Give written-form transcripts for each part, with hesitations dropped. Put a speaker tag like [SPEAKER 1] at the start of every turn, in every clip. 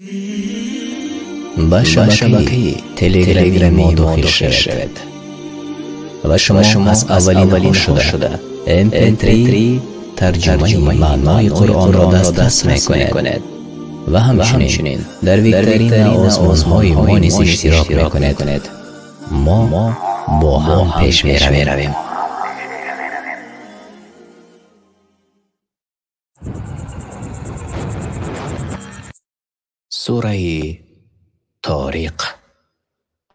[SPEAKER 1] Ба шабакаи Телеграми мо дохил шавед ва шумо аз аввалинҳо шуда MP3 тарҷумаи маънои Қуръонро дастрас мекунед ва ҳамчунин дар викторина озмунҳои мо низ иштирок мекунед. Мо бо ҳам пеш меравем. Сураи Ториқ,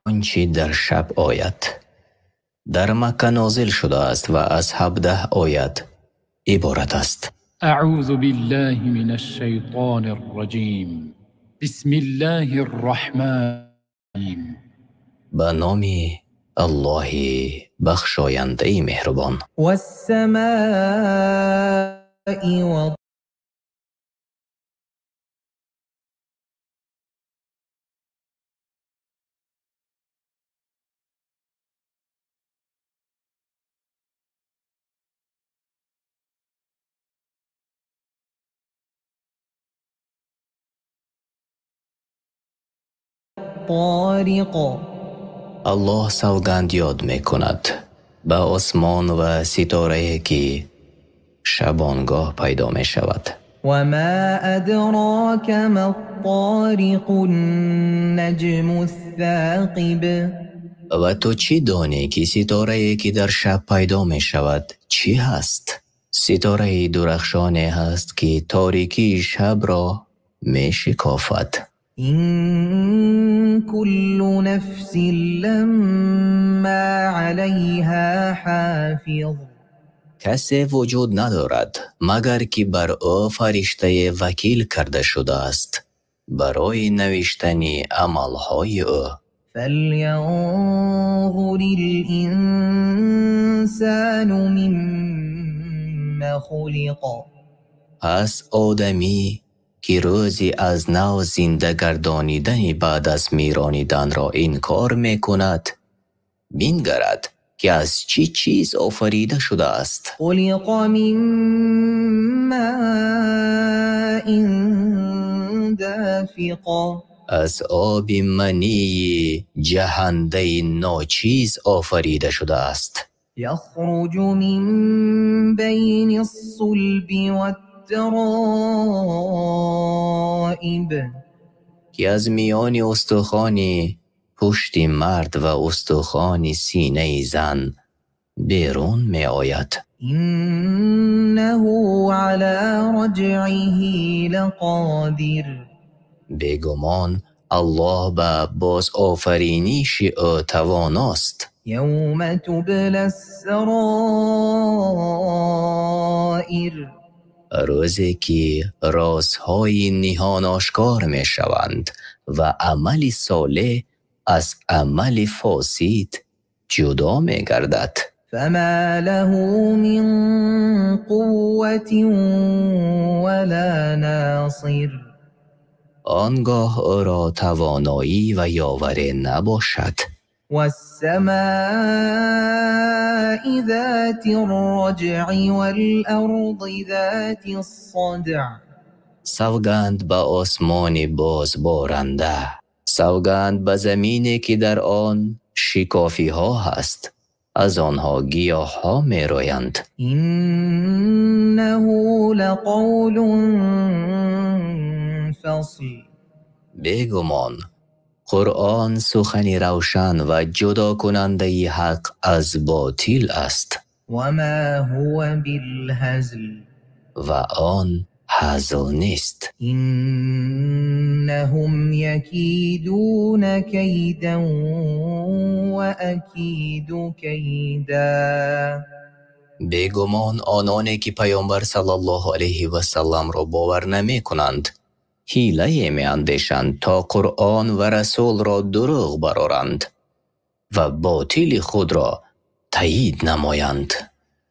[SPEAKER 1] он чи дар шаб ояд, дар Макка нозил шудааст ва аз 17 оят иборат аст.
[SPEAKER 2] أعوذ بالله من الشيطان الرجيم. بسم الله الرحمن الرحيم.
[SPEAKER 1] Ба номи Аллоҳи бахшояндаи меҳрубон.
[SPEAKER 3] والسماء والطارق.
[SPEAKER 1] Аллоҳ савганд ёд мекунад ба осмон ва ситорае ки шабонгоҳ пайдо мешавад.
[SPEAKER 3] وما أدراك ما الطارق النجم الثاقب.
[SPEAKER 1] Ва ту чӣ донӣ ки ситорае ки дар шаб пайдо мешавад чӣ ҳаст? Ситораи дурахшоне ҳаст ки торикии шабро мешикофад.
[SPEAKER 3] إن كل نفس لما عليها حافظ.
[SPEAKER 1] Касе вуҷуд надорад, магар ки бар ӯ фариштае вакил карда шудааст барои навиштани амалҳои ӯ.
[SPEAKER 3] فلينظر الإنسان مما خلق.
[SPEAKER 1] Пас одамӣ ки рӯзи аз нав зинда гардонидани баъд аз мирониданро инкор мекунад, бингарад ки аз чӣ чиз офарида шудааст.
[SPEAKER 3] خلق من ماء دافق.
[SPEAKER 1] Аз оби мании ҷаҳандаи ночиз офарида шудааст.
[SPEAKER 3] يخرج من بين الصلب والترائب.
[SPEAKER 1] Ки аз миёни устухони пушти мард ва устухони синаи зан берун меояд.
[SPEAKER 3] إنه على رجعه لقادر.
[SPEAKER 1] Бегумон Аллоҳ ба бозофариниши ӯ тавоност.
[SPEAKER 3] يوم تبلى السرائر.
[SPEAKER 1] Рӯзе ки розҳои ниҳон ошкор мешаванд ва амали солеҳ аз амали фосид ҷудо мегардад.
[SPEAKER 3] فما له من قوة ولا ناصر.
[SPEAKER 1] Он гоҳ ӯро тавоноӣ ва ёваре набошад.
[SPEAKER 3] والسماء ذات الرجع والأرض ذات الصدع.
[SPEAKER 1] Савганд ба осмони бозборанда, савганд ба замине ки дар он шикофиҳо ҳаст, аз онҳо гиёҳҳо мероянд.
[SPEAKER 3] إنه لقول فصل.
[SPEAKER 1] Бегумон Қуръон сухани равшан ва ҷудокунандаи ҳақ аз ботил аст.
[SPEAKER 3] وما هو بالهزل.
[SPEAKER 1] Ва он ҳазл нест.
[SPEAKER 3] إنهم يكيدون كيدا وأكيد كيدا.
[SPEAKER 1] Бегумон ононе ки Паёмбар саллаллоҳу алайҳи васалламро бовар намекунанд, ҳилае меандешанд то Қуръон ва расулро дурӯғ бароранд ва ботили худро таъйид намоянд.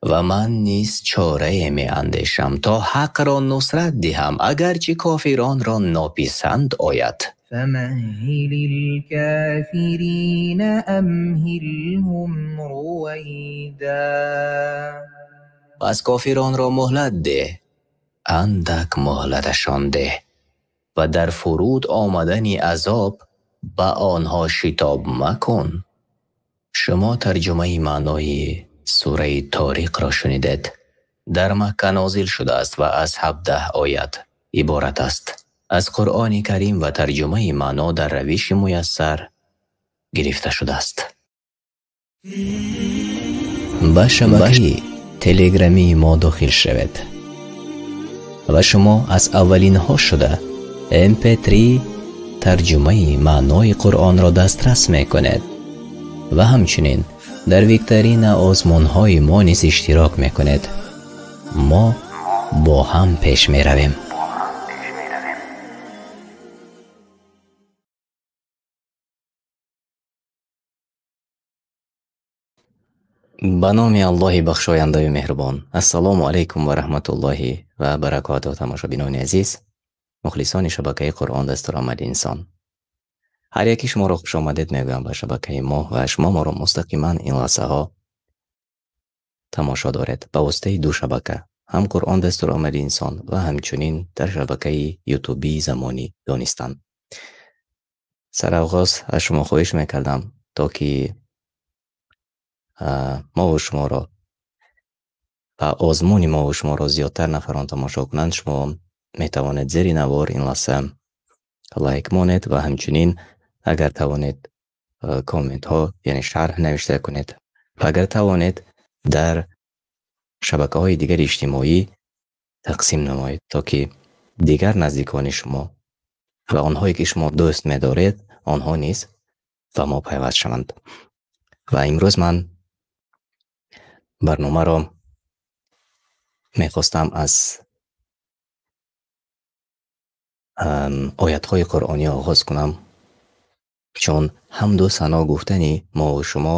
[SPEAKER 1] Ва ман низ чорае меандешам то ҳақро нусрат диҳам, агарчи кофиронро нописанд ояд.
[SPEAKER 3] فمهل الكافرين أمهلهم رويدا.
[SPEAKER 1] Пас кофиронро муҳлат деҳ, андак муҳлаташон деҳ, ва дар фуруд омадани азоб ба онҳо шитоб макун. Шумо тарҷумаи маънои сураи Ториқро шунидед. Дар Макка нозил шудааст ва аз 17 оят иборат аст. Аз Қуръони Карим ва тарҷумаи маъно дар равиши муяссар гирифта шудааст. Ба шабакаи телеграмии мо дохил шавед ва шумо аз аввалинҳо шуда MP3 тарҷумаи маънои Қуръонро дастрас мекунед ва ҳамчунин дар викторина озмунҳои мо низ иштирок мекунед. Мо бо ҳам пеш меравем. Ба номи Аллоҳи бахшояндаю меҳрубон. Ассалому алайкум ва раҳматуллоҳи ва баракотуҳ. Тамошобинони азиз, мухлисони шабакаи Қуръон дастурамали инсон, ҳар яки шуморо хушомадед мегӯям ба шабакаи мо ва шумо моро мустақиман ин лаҳзаҳо тамошо доред ба воситаи ду шабака, ҳам Қуръон дастурамали инсон ва ҳамчунин дар шабакаи ютубии Замони Донистан. Саравғоз аз шумо хоҳиш мекардам, то ки мову шуморо ва озмуни мову шуморо зиёдтар нафарон тамошо кунанд. Шумо метавонед зери навор ин лаҳза лайк монед ва ҳамчунин агар тавонед комментҳо, яъне шарҳ навишта кунед ва агар тавонед дар шабакаҳои дигари иҷтимоӣ тақсим намоед, то ки дигар наздикони шумо ва онҳое ки шумо дӯст медоред, онҳо низ ба мо пайваст шаванд. Ва имрӯз ман барномаро мехостам аз оятҳои қуръонӣ оғоз кунам, чун ҳамду сано гуфтани мову шумо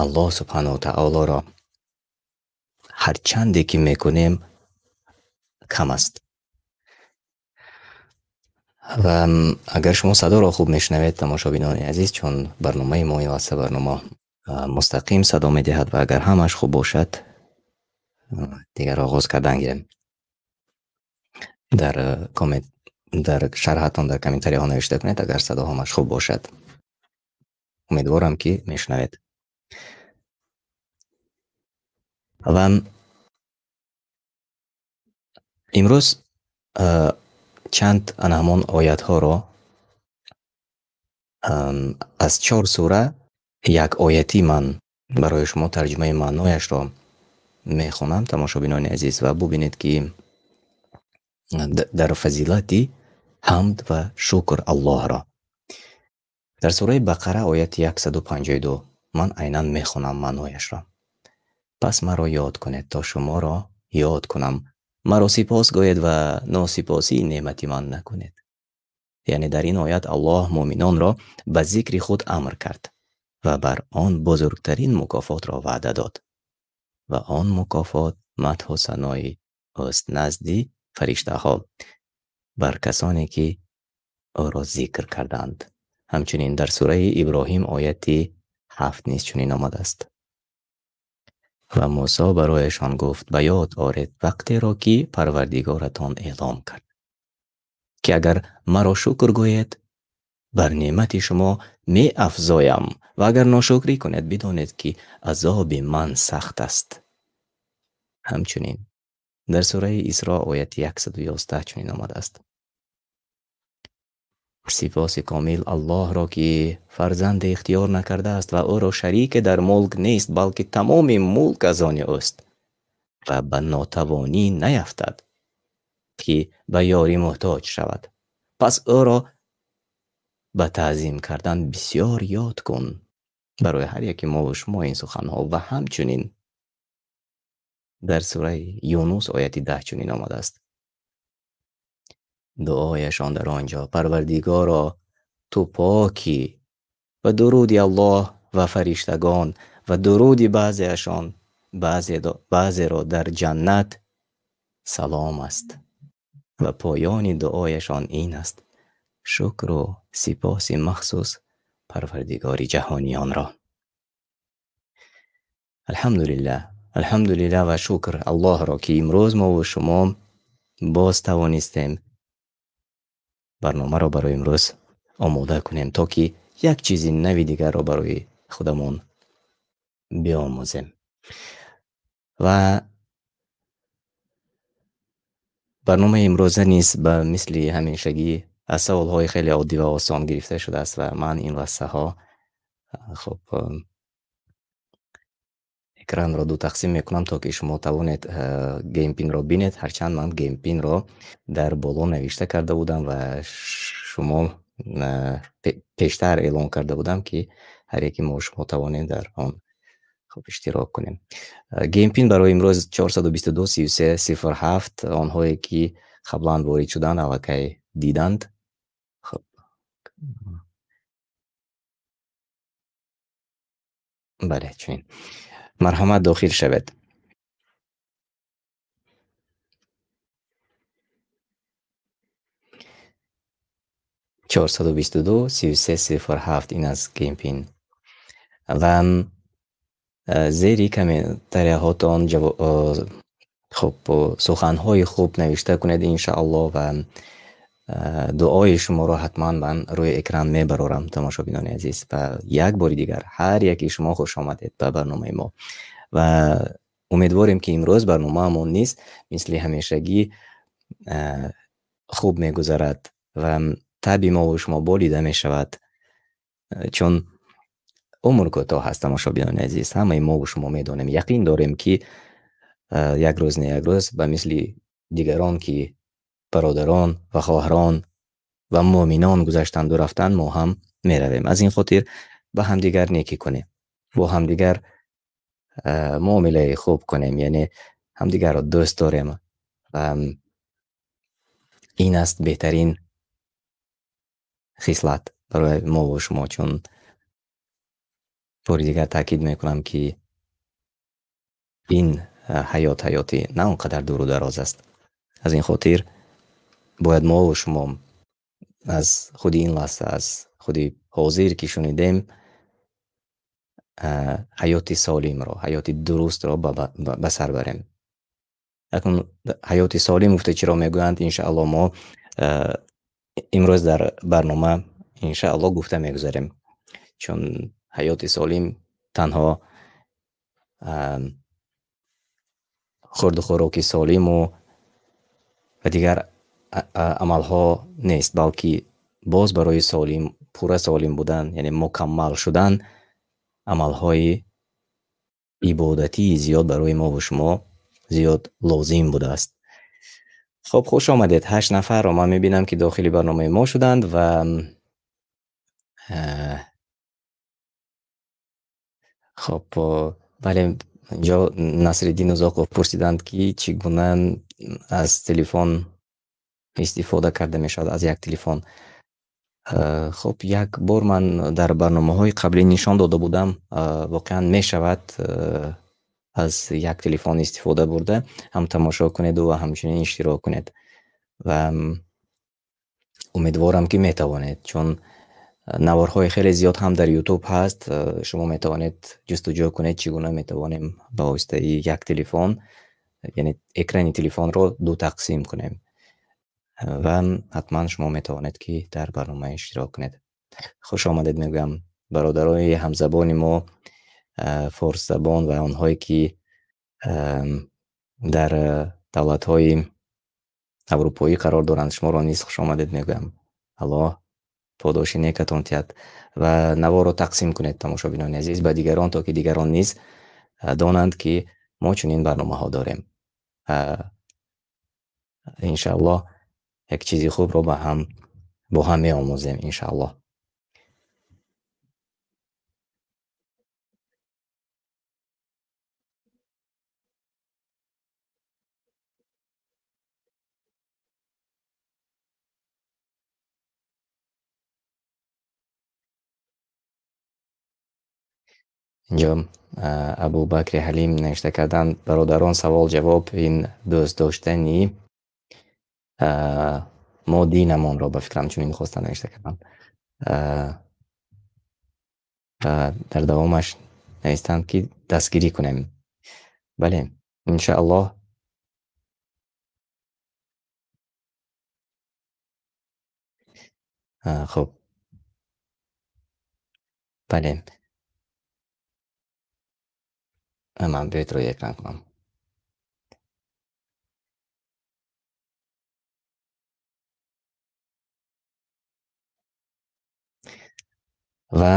[SPEAKER 1] Аллоҳ субҳанаҳу таолоро ҳарчанде ки мекунем кам аст. Ва агар шумо садоро хуб мешунавед, тамошобинони азиз, чун барномаи мо ин лаҳза барнома мустақим садо медиҳад ва агар ҳамаш хуб бошад, дигар оғоз кардан гирем. Дар коммент, дар шарҳатон, дар комментарияҳо навишта кунед агар садо ҳамаш хуб бошад. Умедворам ки мешунавед. Ва имрӯз чанд ана ҳамон оятҳоро аз 4 сура як оятӣ ман барои шумо тарҷумаи маънояшро мехонам, тамошобинони азиз, ва бубинед ки дар фазилати ҳамд ва шукр Аллоҳро. Дар сураи Бақара ояти 152 ман айнан мехонам маънояшро. Пас маро ёд кунед, то шуморо ёд кунам. Маро сипос гӯед ва носипосии неъмати ман накунед. Яъне дар ин оят Аллоҳ муъминонро ба зикри худ амр кард ва бар он бузургтарин мукофотро ваъда дод. Ва он мукофот мадҳу санои ӯст назди фариштаҳо бар касоне ки ӯро зикр карданд. Ҳамчунин дар сураи Иброҳим ояти 7 низ чунин омадааст. Ва Мусо барояшон гуфт: ба ёд оред вақтеро ки Парвардигоратон эълом кард, ки агар маро шукр гӯед, бар неъмати шумо меафзоям ва агар ношукрӣ кунед, бидонед ки азоби ман сахт аст. Ҳамчунин дар сураи Исро ояти 111 чунин омадааст: сипоси комил Аллоҳро ки фарзанде ихтиёр накардааст ва ӯро шарике дар мулк нест, балки тамоми мулк аз они ӯст ва ба нотавонӣ наяфтад ки ба ёрӣ муҳтоҷ шавад. Пас ӯро ба таъзим кардан бисёр ёд кун. Барои ҳар яки мову шумо ин суханҳо. Ва ҳамчунин дар сураи Юнус ояти 10 чунин омадааст: дуояшон дар он ҷо: Парвардигоро, ту покӣ ва дуруди Аллоҳ ва фариштагон ва дуруди баъзеашон баъзеро дар ҷаннат салом аст. Ва поёни дуояшон ин аст: шукру сипоси махсус Парвардигори ҷаҳониёнро. Алҳамдулиллаҳ, алҳамдулиллаҳ ва шукр Аллоҳро ки имрӯз мо ва шумо боз тавонистем Барномаро барои имрӯз омода кунем, то ки як чизи нави дигарро барои худамон биомӯзем. Ва барномаи имрӯза низ ба мисли ҳамешагӣ аз саволҳои хеле оддӣ ва осон гирифта шудааст ва ман ин лаҳзаҳо хуб экранро ду тақсим мекунам, то ки шумо тавонед game pin-ро бинед. Ҳарчанд ман game pin-ро дар боло навишта карда будам ва шумо пештар эълон карда будам, ки ҳар яке мо шумо тавонем дар он хуб иштирок кунем. Game pin барои имрӯз 422 33 07. Онҳое ки қаблан ворид шуданд аллакай диданд. Хуб, бале, чунин. Марҳамат, дохил шавед. 422 33 07 ин аз game pin. Ва зери комментарияҳотон хуб суханҳои хуб навишта кунед иншааллоҳ, ва дуои шуморо ҳатман ман рӯи экран мебарорам, тамошобинони азиз. Ва як бори дигар ҳар яки шумо хуш омадед ба барномаи мо ва умедворем, ки имрӯз барномаамон низ мисли ҳамешагӣ хуб мегузарад ва таби мо ва шумо болида мешавад, чун умр кӯтоҳ аст, тамошобинони азиз. Ҳамаи мо ва шумо медонем, яқин дорем, ки як рӯз не як рӯз ба мисли дигарон, ки бародарон ва хоҳарон ва муъминон гузаштанду рафтанд, мо ҳам меравем. Аз ин хотир ба ҳамдигар некӣ кунем, бо ҳамдигар муомилаи хуб кунем, яъне ҳамдигарро дӯст дорем. Ва ин аст беҳтарин хислат барои мо ва шумо, чун бори дигар таъкид мекунам, ки ин ҳаёт ҳаёти на он қадар дуру дароз аст. Аз ин хотир бояд мо ва шумо аз худи ин лаҳза, аз худи ҳозир ки шунидем, ҳаёти солимро, ҳаёти дурустро ба сар барем. Акнун ҳаёти солим гуфта чиро мегӯянд, иншааллоҳ мо имрӯз дар барнома иншааллоҳ гуфта мегузарем, чун ҳаёти солим танҳо хӯрду хӯроки солиму ва дигар амалҳо нест, балки боз барои солим, пурра солим будан, яъне мукаммал шудан, амалҳои ибодатии зиёд барои мо ва шумо зиёд лозим будааст. Хуб, хуш омадед. 8 нафарро ман мебинам, ки дохили барномаи мо шуданд ва хуб, бале, инҷо Насриддин Узоқов пурсиданд, ки чӣ гуна аз телефон истифода карда мешавад, аз як телефон. Хуб, як бор ман дар барномаҳои қаблӣ нишон дода будам, воқеан мешавад аз як телефон истифода бурда ҳам тамошо кунеду ва ҳамчунин иштирок кунед, ва умедворам, ки метавонед, чун наворҳои хеле зиёд ҳам дар YouTube ҳаст. Шумо метавонед ҷустуҷӯ кунед, чӣ гуна метавонем ба воситаи як телефон, яъне экрани телефонро ду тақсим кунем, ва ҳатман шумо метавонед, ки дар барнома иштирок кунед. Хуш омадед мегӯям бародарои ҳамзабони мо, форсзабон ва онҳое ки дар давлатҳои аврупоӣ қарор доранд, шуморо низ хуш омадед мегӯям. Аллоҳ подоши некатон диҳад ва наворро тақсим кунед, тамошобинони азиз, ба дигарон, то ки дигарон низ донанд, ки мо чунин барномаҳо дорем. Иншааллоҳ як чизи хубро бо ҳам меомӯзем иншааллоҳ. Инҷо Абубакри Ҳалим навишта карданд: бародарон, савол ҷавоб ин дӯст доштани мо динамонро, ба фикрам чунин хоста навишта карданд. Дар давомаш навистанд, ки дастгирӣ кунем. Бале, иншааллоҳ. Хуб, бале, ман биёед рӯи экран кунам. Ва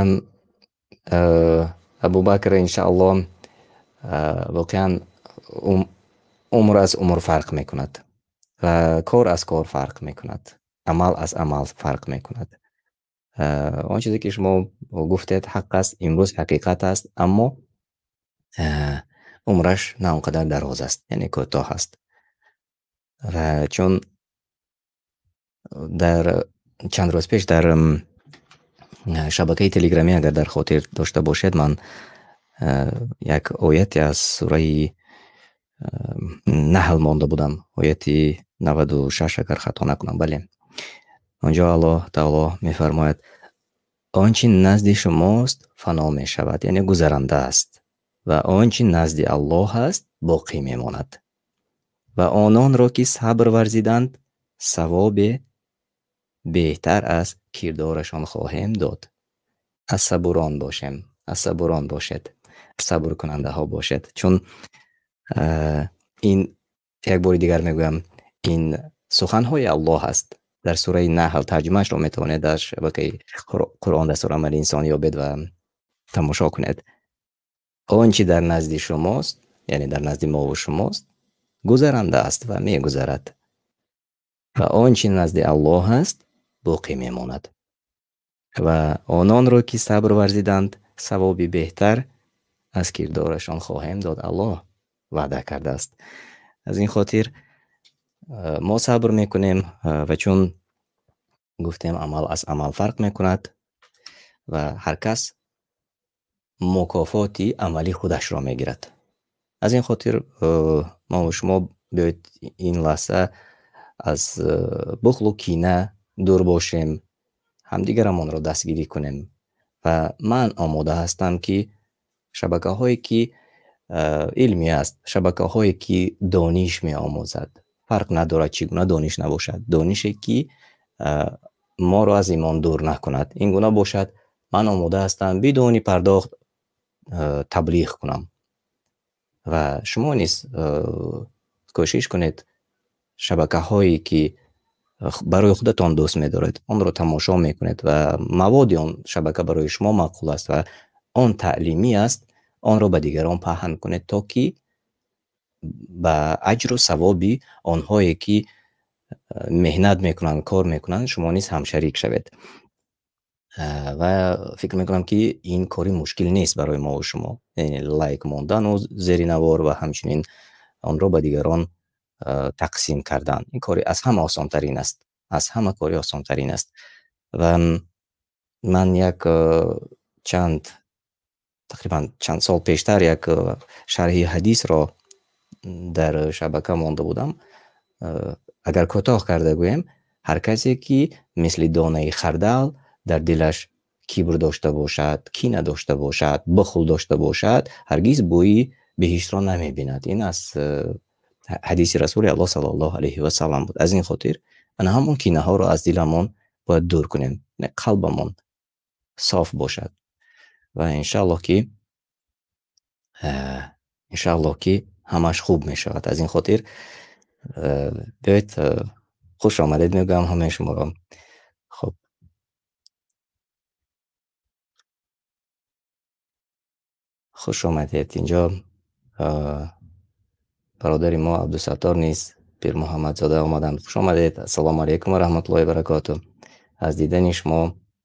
[SPEAKER 1] Абубакр, иншааллоҳ, воқеан умр аз умр фарқ мекунад ва кор аз кор фарқ мекунад, амал аз амал фарқ мекунад. Он чизе ки шумо гуфтед ҳақ аст, имрӯз ҳақиқат аст, аммо умраш на он қадар дароз аст, яъне кӯтоҳ аст. Ва чун дар чанд рӯз пеш дар шабакаи телеграмӣ, агар дар хотир дошта бошед, ман як ояте аз сураи Наҳл монда будам, ояти 96, агар хато накунам. Бале, онҷо Аллоҳ таоло мефармояд: он чи назди шумост фано мешавад, яъне гузаранда аст, ва он чи назди Аллоҳ аст боқӣ мемонад. Ва ононро ки сабр варзиданд савобе беҳтар аз кирдорашон хоҳем дод. Аз сабурон бошем, аз сабурон бошед, сабркунандаҳо бошед. Чун ин як бори дигар мегӯям, ин суханҳои Аллоҳ аст. Дар сураи Наҳл тарҷумаашро метавонед дар шабакаи Қуръон дастурамали инсон ёбед ва тамошо кунед. Он чи дар назди шумост, яъне дар назди мо ва шумост, гузаранда аст ва мегузарад, ва он чи назди Аллоҳ аст боқӣ мемонад. Ва ононро ки сабр варзиданд савоби беҳтар аз кирдорашон хоҳем дод. Аллоҳ ваъда кардааст. Аз ин хотир мо сабр мекунем ва чун гуфтем амал аз амал фарқ мекунад ва ҳар кас мукофоти амали худашро мегирад. Аз ин хотир мо ва шумо биёед ин лаҳза аз бухлу кина дур бошем, ҳамдигарамонро дастгирӣ кунем. Ва ман омода ҳастам ки шабакаҳое ки илмӣ аст, шабакаҳое ки дониш меомӯзад, фарқ надорад чӣ гуна дониш набошад, донише ки моро аз имон дур накунад, ин гуна бошад, ман омода ҳастам бидуни пардохт таблиғ кунам. Ва шумо низ кӯшиш кунед шабакаҳое ки барои худатон дӯст медоред, онро тамошо мекунед ва маводи он шабака барои шумо маъқул аст ва он таълимӣ аст, онро ба дигарон паҳн кунед, то ки ба аҷру савоби онҳое ки меҳнат мекунанд, кор мекунанд, шумо низ ҳамшарик шавед. Ва фикр мекунам ки ин кори мушкил нест барои мо ва шумо, яъне лайк мондан ва зери навор ва ҳамчунин онро ба дигарон тақсим кардан. Ин кори аз ҳама осонтарин аст, аз ҳама кори осонтарин аст. Ва ман як чанд, тақрибан чанд сол пештар як шарҳи ҳадисро дар шабака монда будам. Агар кӯтоҳ карда гӯем, ҳар касе ки мисли донаи хардал дар дилаш кибр дошта бошад, кина дошта бошад, бухл дошта бошад, ҳаргиз бӯи биҳиштро намебинад. Ин аз ҳадиси Расули Аллоҳ саллаллоҳу алайҳи васаллам буд. Аз ин хотир ана ҳамон кинаҳоро аз диламон бояд дур кунем, қалбамон соф бошад ва иншааллоҳ ки ҳамаш хуб мешавад. Аз ин хотир биёед, хуш омадед мегӯям ҳамаи шуморо. Хуб, хуш омадед. Инҷо бародари мо Абдусаттор низ, Пирмуҳаммадзода омаданд. Хуш омадед. Ассалому алайкум ва раҳматуллоҳи ва баракотуҳ. Аз дидани шумо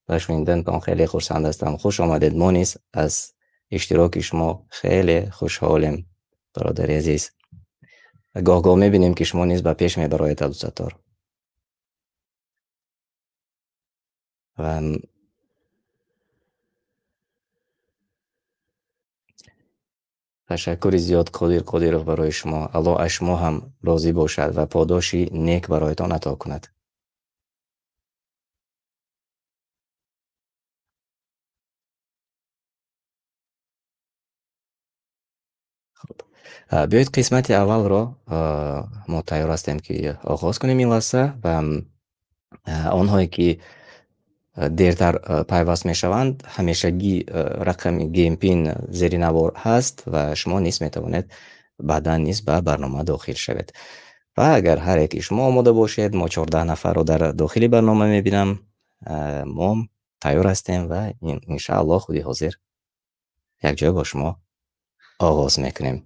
[SPEAKER 1] ва шунидантон хеле хурсанд ҳастам. Хуш омадед. Мо низ аз иштироки шумо хеле хушҳолем, бародари азиз. Гоҳ-гоҳ мебинем ки шумо низ ба пеш мебароед, Абдусаттор. Ва ташаккури зиёд Қодир Қодиров барои шумо. Аллоҳ аз шумо ҳам розӣ бошад ва подоши нек бароятон ато кунад. Хуб, биёед қисмати аввалро мо тайёр ҳастем ки оғоз кунем ин лаҳза ва онҳое ки дертар пайваст мешаванд, ҳамешагӣ рақами Game Pin зери навор ҳаст ва шумо низ метавонед баъдан низ ба барнома дохил шавед. Ва агар ҳар яки шумо омода бошед, мо 14 нафарро дар дохили барнома мебинам, мо тайёр ҳастем ва иншааллоҳ худи ҳозир якҷоя бо шумо оғоз мекунем.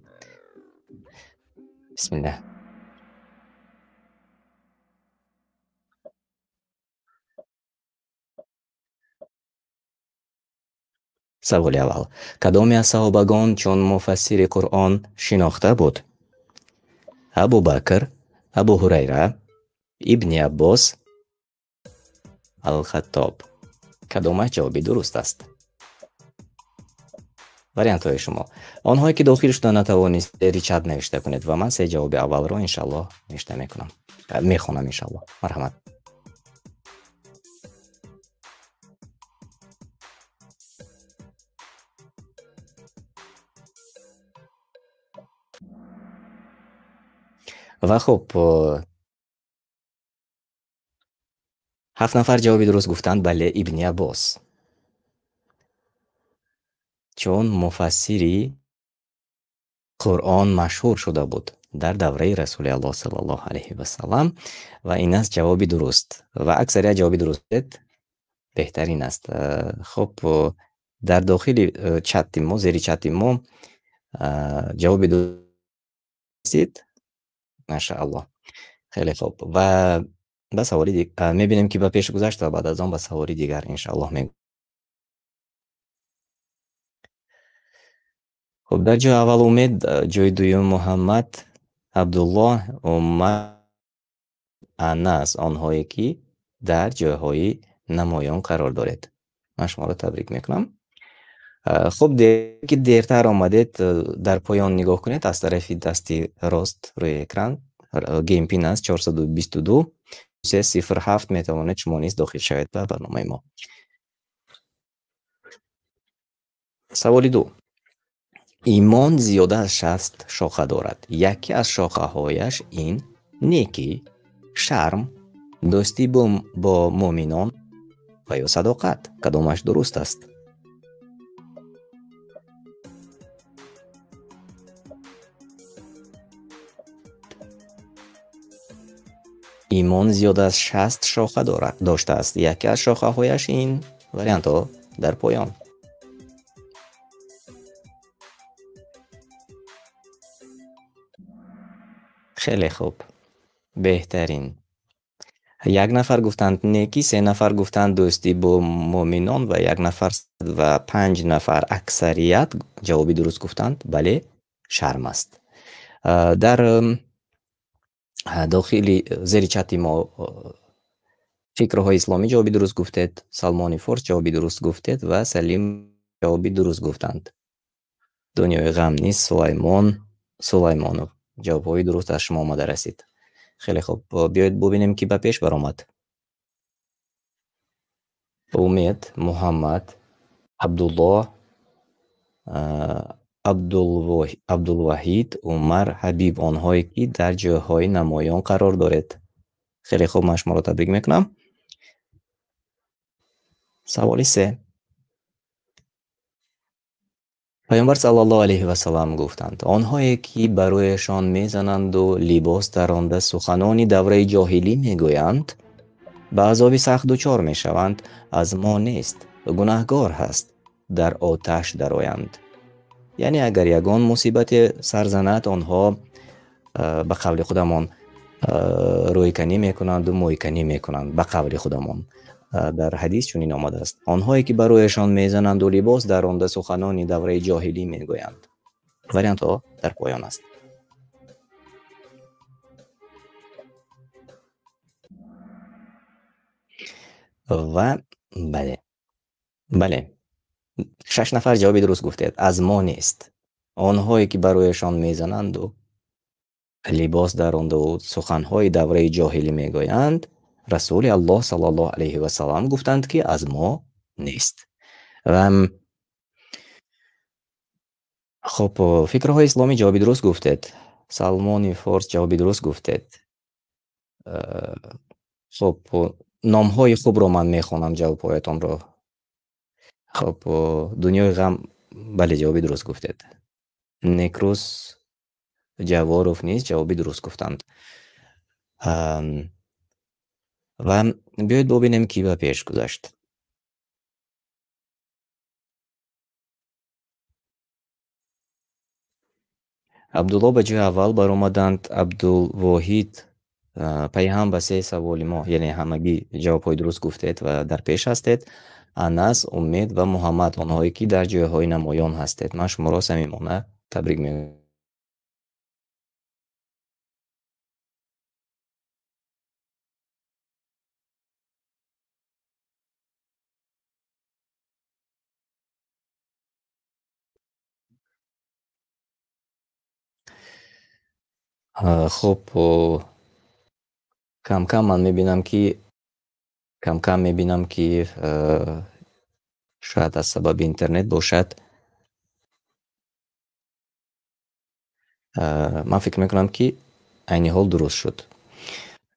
[SPEAKER 1] Бисмиллаҳ. Саволи аввал. Кадоме аз саҳобагон чун муфассири Қуръон шинохта буд? Абу Бакр, Абу Ҳурайра, Ибни Аббос, Ал-Хаттоб. Кадомаш ҷавоби дуруст аст? Вариантҳои шумо. Онҳое ки дохил шуда натавонист, зери чат навишта кунед ва ман се ҷавоби аввалро иншаллоҳ навишта мекунам. Мехонам иншаллоҳ. Марҳамат. Ва хуб, 7 нафар ҷавоби дуруст гуфтанд, бале, Ибни Аббос. Чун муфассири Қуръон машҳур шуда буд дар давраи Расули Аллоҳ саллаллоҳу алайҳи васаллам ва ин аст ҷавоби дуруст. Ва аксарият ҷавоби дуруст беҳтарин аст. Хуб, дар дохили чати мо, зери чати мо ҷавоби дуруст, машааллоҳ. Хеле хуб. Ва ба саволи мебинем ки ба пеш гузашт ва баъд аз он ба саволи дигар иншааллоҳ мегӯем. Хуб, дар ҷои аввал Умед, ҷои дуюм Муҳаммад, Абдуллоҳ, Умар, Анас, онҳое ки дар ҷойҳои намоён қарор доред. Ман шуморо табрик мекунам. Хуб, ки дертар омадед, дар поён нигоҳ кунед, аз тарафи дасти рост рӯи экран Game Pin аст 422 307, метавонед шумо низ дохил шавед ба барномаи мо. Саволи 2. Имон зиёда аз 60 шоха дорад. Яке аз шохаҳояш ин некӣ, шарм, дӯстӣ бо муъминон ва ё садоқат. Кадомаш дуруст аст? Имон зиёда аз 60 шоха доштааст. Яке аз шохаҳояш ин вариантҳо дар поён. Хеле хуб, беҳтарин. Як нафар гуфтанд некӣ, 3 нафар гуфтанд дӯстӣ бо муъминон ва 1 нафар ва 5 нафар аксарият ҷавоби дуруст гуфтанд, бале, шарм аст. Дар дохили зери чати мо фикрҳои исломӣ ҷавоби дуруст гуфтед, Салмони Форс ҷавоби дуруст гуфтед ва Салим ҷавоби дуруст гуфтанд. Дунёи ғам низ Сулаймон Сулаймонов. Ҷавобҳои дуруст аз шумо омада расид. Хеле хуб, биёед бубинем ки ба пеш баромад. Умед, Муҳаммад, Абдуллоҳ, Абдулваҳид, Умар, Ҳабиб, онҳое ки дар ҷойҳои намоён қарор доред. Хеле хуб, ман шуморо табрик мекунам. Саволи 3. Пайғамбар саллаллоҳу алайҳи васаллам гуфтанд: онҳое ки ба рӯяшон мезананду либос даронда суханони давраи ҷоҳилӣ мегӯянд, ба азоби сахт дучор мешаванд, аз мо нест, гунаҳгор ҳаст, дар оташ дароянд. Яъне агар ягон мусибате сар занад, онҳо ба қавли худамон рӯйканӣ мекунанду мӯйканӣ мекунанд, ба қавли худамон. Дар ҳадис чунин омадааст: онҳое ки ба рӯяшон мезананду либос даронда суханони давраи ҷоҳилӣ мегӯянд. Вариантҳо дар поён аст. Ва бале, бале, 6 нафар ҷавоби дуруст гуфтед. Аз мо нест. Онҳое ки ба рӯяшон мезананду либос даронду суханҳои давраи ҷоҳилӣ мегӯянд, Расули Аллоҳ саллаллоҳу алайҳи васаллам гуфтанд, ки аз мо нест. Ва хуб, фикрҳои исломӣ ҷавоби дуруст гуфтед. Салмони Форс ҷавоби дуруст гуфтед. Хуб, Номҳои хубро ман мехонам ҷавобҳоятонро. Хуб, дунёи ғам, бале, ҷавоби дуруст гуфтед. Некрус Ҷаворов низ ҷавоби дуруст гуфтанд. Ва биёед бубинем, ки ба пеш гузашт. Абдулло ба ҷои аввал баромаданд. Абдулвоҳид пайҳам ба се саволи мо, яъне ҳамагӣ ҷавобҳои дуруст гуфтед ва дар пеш ҳастед. Анас, Умед ва Муҳаммад, онҳое ки дар ҷойҳои намоён ҳастед, ман шуморо самимона табрик мегӯям. Хуб, кам-кам ман мебинам, ки кам-кам мебинам, ки шояд аз сабаби интернет бошад. Ман фикр мекунам, ки айни ҳол дуруст шуд.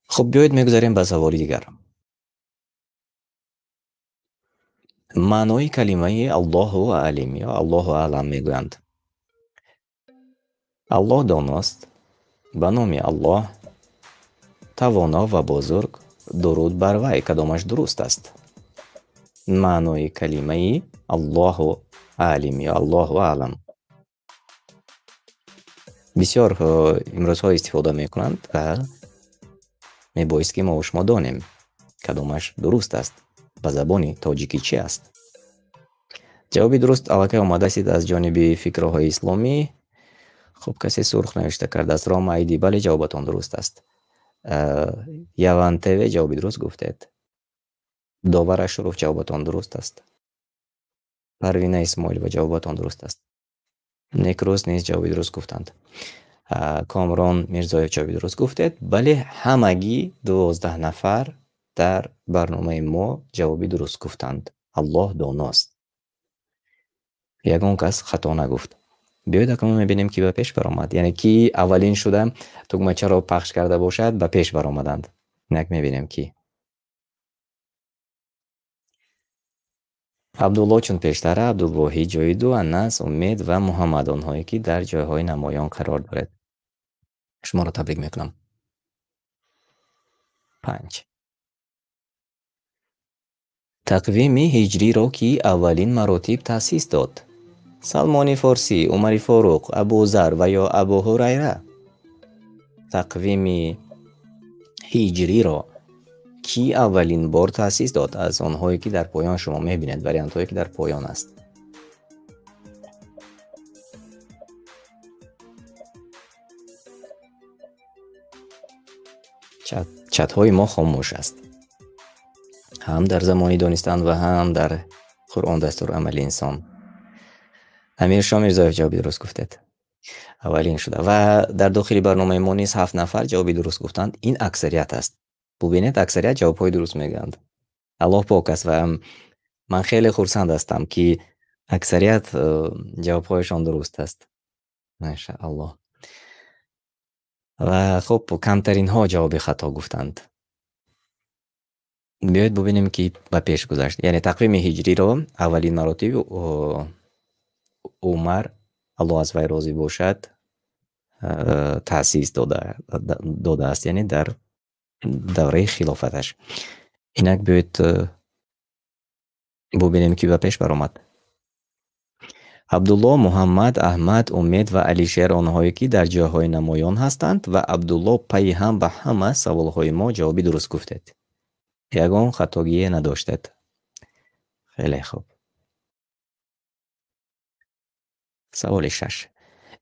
[SPEAKER 1] Хуб, биёед мегузарем ба саволи дигар. Маънои калимаи Аллоҳу алим ё Аллоҳу аълам мегӯянд. Аллоҳ доност, ба номи Аллоҳ, тавоно ва бузург, дуруд бар вай, кадомаш дуруст аст? Маънои калимаи Аллоҳу алим ё Аллоҳу аълам бисёр имрӯзҳо истифода мекунанд ва мебоист, ки мо шумо донем, кадомаш дуруст аст, ба забони тоҷикӣ чи аст. Ҷавоби дуруст аллакай омадасид аз ҷониби фикрҳои исломӣ. Хуб, касе сурх навишта кардааст. Рома Айди, бале, ҷавобатон дуруст аст. Яван ТВ ҷавоби дуруст гуфтед. Довар Ашуров, ҷавобатон дуруст аст. Парвина Исмоилова, ҷавобатон дуруст аст. Некрӯз низ ҷавоби дуруст гуфтанд. Комрон Мирзоев ҷавоби дуруст гуфтед. Бале, ҳамагӣ 12 нафар дар барномаи мо ҷавоби дуруст гуфтанд. Аллоҳ доност. Ягон кас хато нагуфт. Биёед акнун мебинем, ки ба пеш баромад. Яъне ки аввалин шуда тугмачаро пахш карда бошад, ба пеш баромаданд. Инак мебинем, ки Абдулло чун пештара, Абдулвоҳид ҷои ду, Анас, Умед ва Муҳаммад, онҳое ки дар ҷойҳои намоён қарор доред. Шуморо табрик мекунам. 5. Тақвими ҳиҷриро ки аввалин маротиб таъсис дод? Салмони Форсӣ, Умари Форуқ, Абузар ва ё Абу Ҳурайра? Тақвими ҳиҷриро ки аввалин бор таъсис дод? Аз онҳое ки дар поён шумо мебинед, вариантҳое ки дар поён аст. Чатҳои мо хомӯш аст. Ҳам дар замони донистан ва ҳам дар Қуръон дастурамали инсон. Амиршо Мирзоев ҷавоби дуруст гуфтед. Аввалин шуда. Ва дар дохили барномаи мо низ 7 нафар ҷавоби дуруст гуфтанд. Ин аксарият аст. Бубинед, аксарият ҷавобҳои дуруст мегӯянд. Аллоҳ пок аст ва ман хеле хурсанд ҳастам, ки аксарият ҷавобҳояшон дуруст аст. Машааллоҳ. Ва хуб, камтаринҳо ҷавоби хато гуфтанд. Биёед бубинем, ки ба пеш гузашт. Яъне тақвими ҳиҷриро аввалин маротиб Умар, Аллоҳ аз вай розӣ бошад, таъсис додааст, яъне дар давраи хилофаташ. Инак биёед бубинем, ки ба пеш баромад. Абдулло, Муҳаммад, Аҳмад, Умед ва Алишер, онҳое ки дар ҷойҳои намоён ҳастанд ва Абдулло пайи ҳам ба ҳама саволҳои мо ҷавоби дуруст гуфтед. Ягон хатогие надоштед. Хеле хуб. Саволи 6.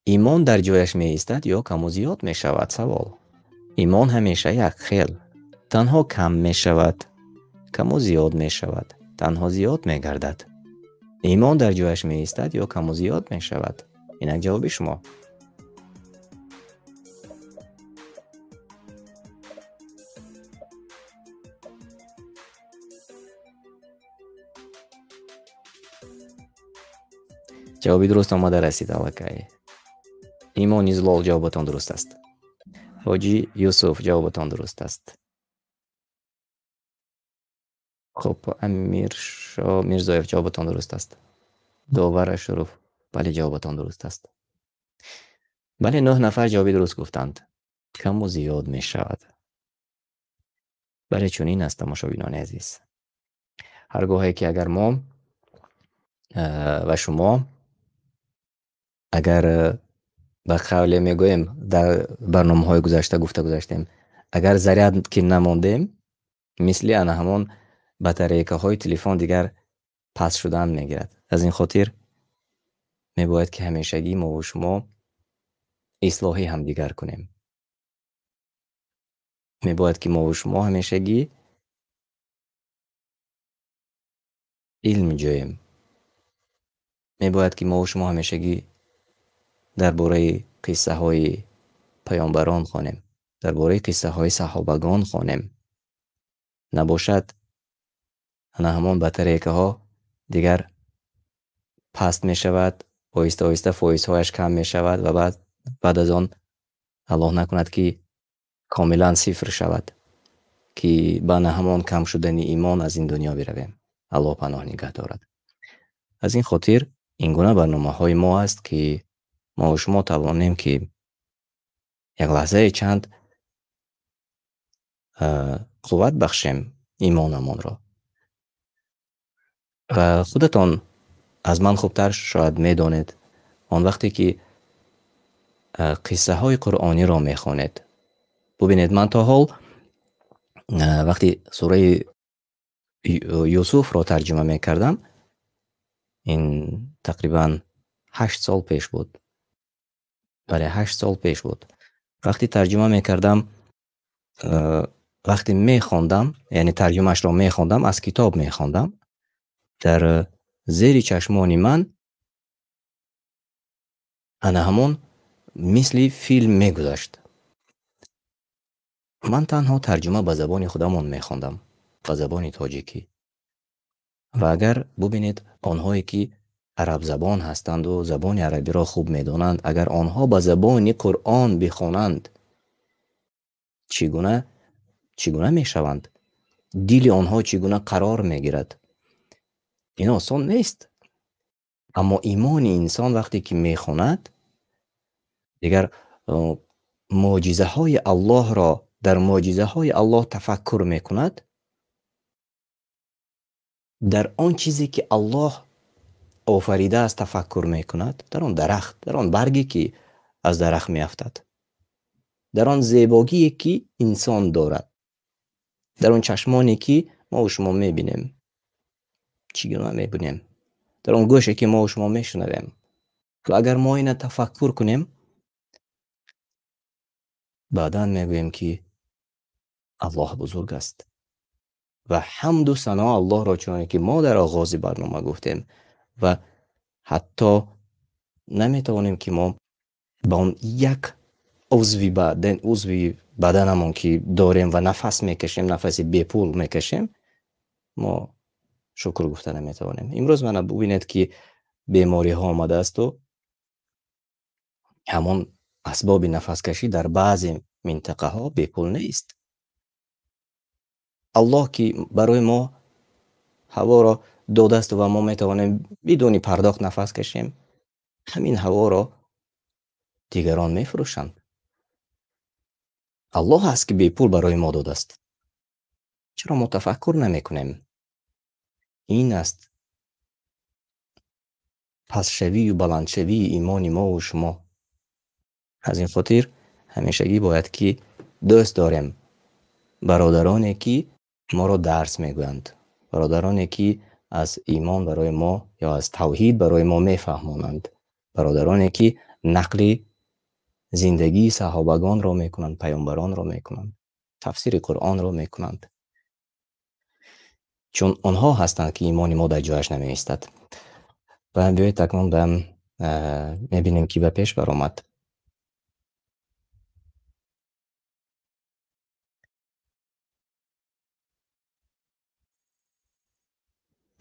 [SPEAKER 1] Имон дар ҷояш меистад ё каму зиёд мешавад? Савол. Имон ҳамеша як хел. Танҳо кам мешавад, каму зиёд мешавад, танҳо зиёд мегардад. Имон дар ҷояш меистад ё каму зиёд мешавад? Инак ҷавоби шумо. Ҷавоби дуруст омада расид аллакай. Имон Излол, ҷавобатон дуруст аст. Ҳоҷи Юсуф, ҷавобатон дуруст аст. Хуб, Амиршо Мирзоев, ҷавобатон дуруст аст. Довар Ашуров, бале, ҷавобатон дуруст аст. Бале, 9 нафар ҷавоби дуруст гуфтанд. Каму зиёд мешавад. Бале, чунин аст, тамошобинони азиз. Ҳар гоҳе ки агар мо ва шумо агар ба қавле мегӯем, дар барномаҳои гузашта гуфта гузаштем, агар заряд ки намондем, мисли ана ҳамон батарейкаҳои телефон дигар паст шудан мегирад. Аз ин хотир мебояд ки ҳамешагӣ мо ва шумо ислоҳи ҳамдигар кунем. Мебояд ки мо ва шумо ҳамешагӣ илм ҷӯем. Мебояд ки мо ва шумо ҳамешагӣ дар бораи қиссаҳои паёмбарон хонем, дар бораи қиссаҳои саҳобагон хонем. Набошад, ана ҳамон батарейкаҳо дигар паст мешавад, оҳиста оҳиста фоизҳояш кам мешавад ва баъд аз он Аллоҳ накунад ки комилан сифр шавад, ки ба на ҳамон кам шудани имон аз ин дунё биравем. Аллоҳ паноҳ нигаҳ дорад. Аз ин хотир ин гуна барномаҳои мо аст ки мо ва шумо тавонем ки як лаҳзаи чанд қувват бахшем имонамонро. Ва худатон аз ман хубтар шояд медонед, он вақте ки қиссаҳои қуръониро мехонед. Бубинед, ман то ҳол вақти сураи Юсуфро тарҷума мекардам, ин тақрибан 8 сол пеш буд. Бале, 8 сол пеш буд. Вақти тарҷума мекардам, вақти мехондам, яъне тарҷумаашро мехондам, аз китоб мехондам, дар зери чашмони ман ана ҳамон мисли филм мегузашт. Ман танҳо тарҷума ба забони худамон мехондам, ба забони тоҷикӣ. Ва агар бубинед, онҳое ки арабзабон ҳастанду забони арабиро хуб медонанд, агар онҳо ба забони Қуръон бихонанд, чӣ гуна мешаванд? Дили онҳо чӣ гуна қарор мегирад? Ин осон нест. Аммо имони инсон вақте ки мехонад, дигар мӯъҷизаҳои Аллоҳро, дар мӯъҷизаҳои Аллоҳ тафаккур мекунад, дар он чизе ки Аллоҳ офаридааст тафаккур мекунад, дар он дарахт, дар он барге ки аз дарахт меафтад, дар он зебогие ки инсон дорад, дар он чашмоне ки мо ва шумо мебинем, чӣ гуна мебинем, дар он гӯше ки мо ва шумо мешунавем. Ва агар мо ина тафаккур кунем, баъдан мегӯем ки Аллоҳ бузург аст ва ҳамду сано Аллоҳро, чуноне ки мо дар оғози барнома гуфтем, ва ҳатто наметавонем ки мо ба он як узви бадан, узви баданамон ки дорем ва нафас мекашем, нафаси бепул мекашем, мо шукр гуфта наметавонем. Имрӯз мана бубинед ки бемориҳо омадаасту ҳамон асбоби нафаскашӣ дар баъзе минтақаҳо бепул нест. Аллоҳ ки барои мо ҳаворо додааст ва мо метавонем бидуни пардохт нафас кашем, ҳамин ҳаворо дигарон мефурӯшанд. Аллоҳ аст ки бепул барои мо додааст. Чаро мо тафаккур намекунем? Ин аст пастшавию баландшавии имони мо ва шумо. Аз ин хотир ҳамешагӣ бояд ки дӯст дорем бародароне ки моро дарс мегӯянд, бародароне ки аз имон барои мо ё аз тавҳид барои мо мефаҳмонанд, бародароне ки нақли зиндагии саҳобагонро мекунанд, паёмбаронро мекунанд, тафсири Қуръонро мекунанд. Чун онҳо ҳастанд ки имони мо дар ҷояш намеистад. Ва биёед акнун ба мебинем ки ба пеш баромад.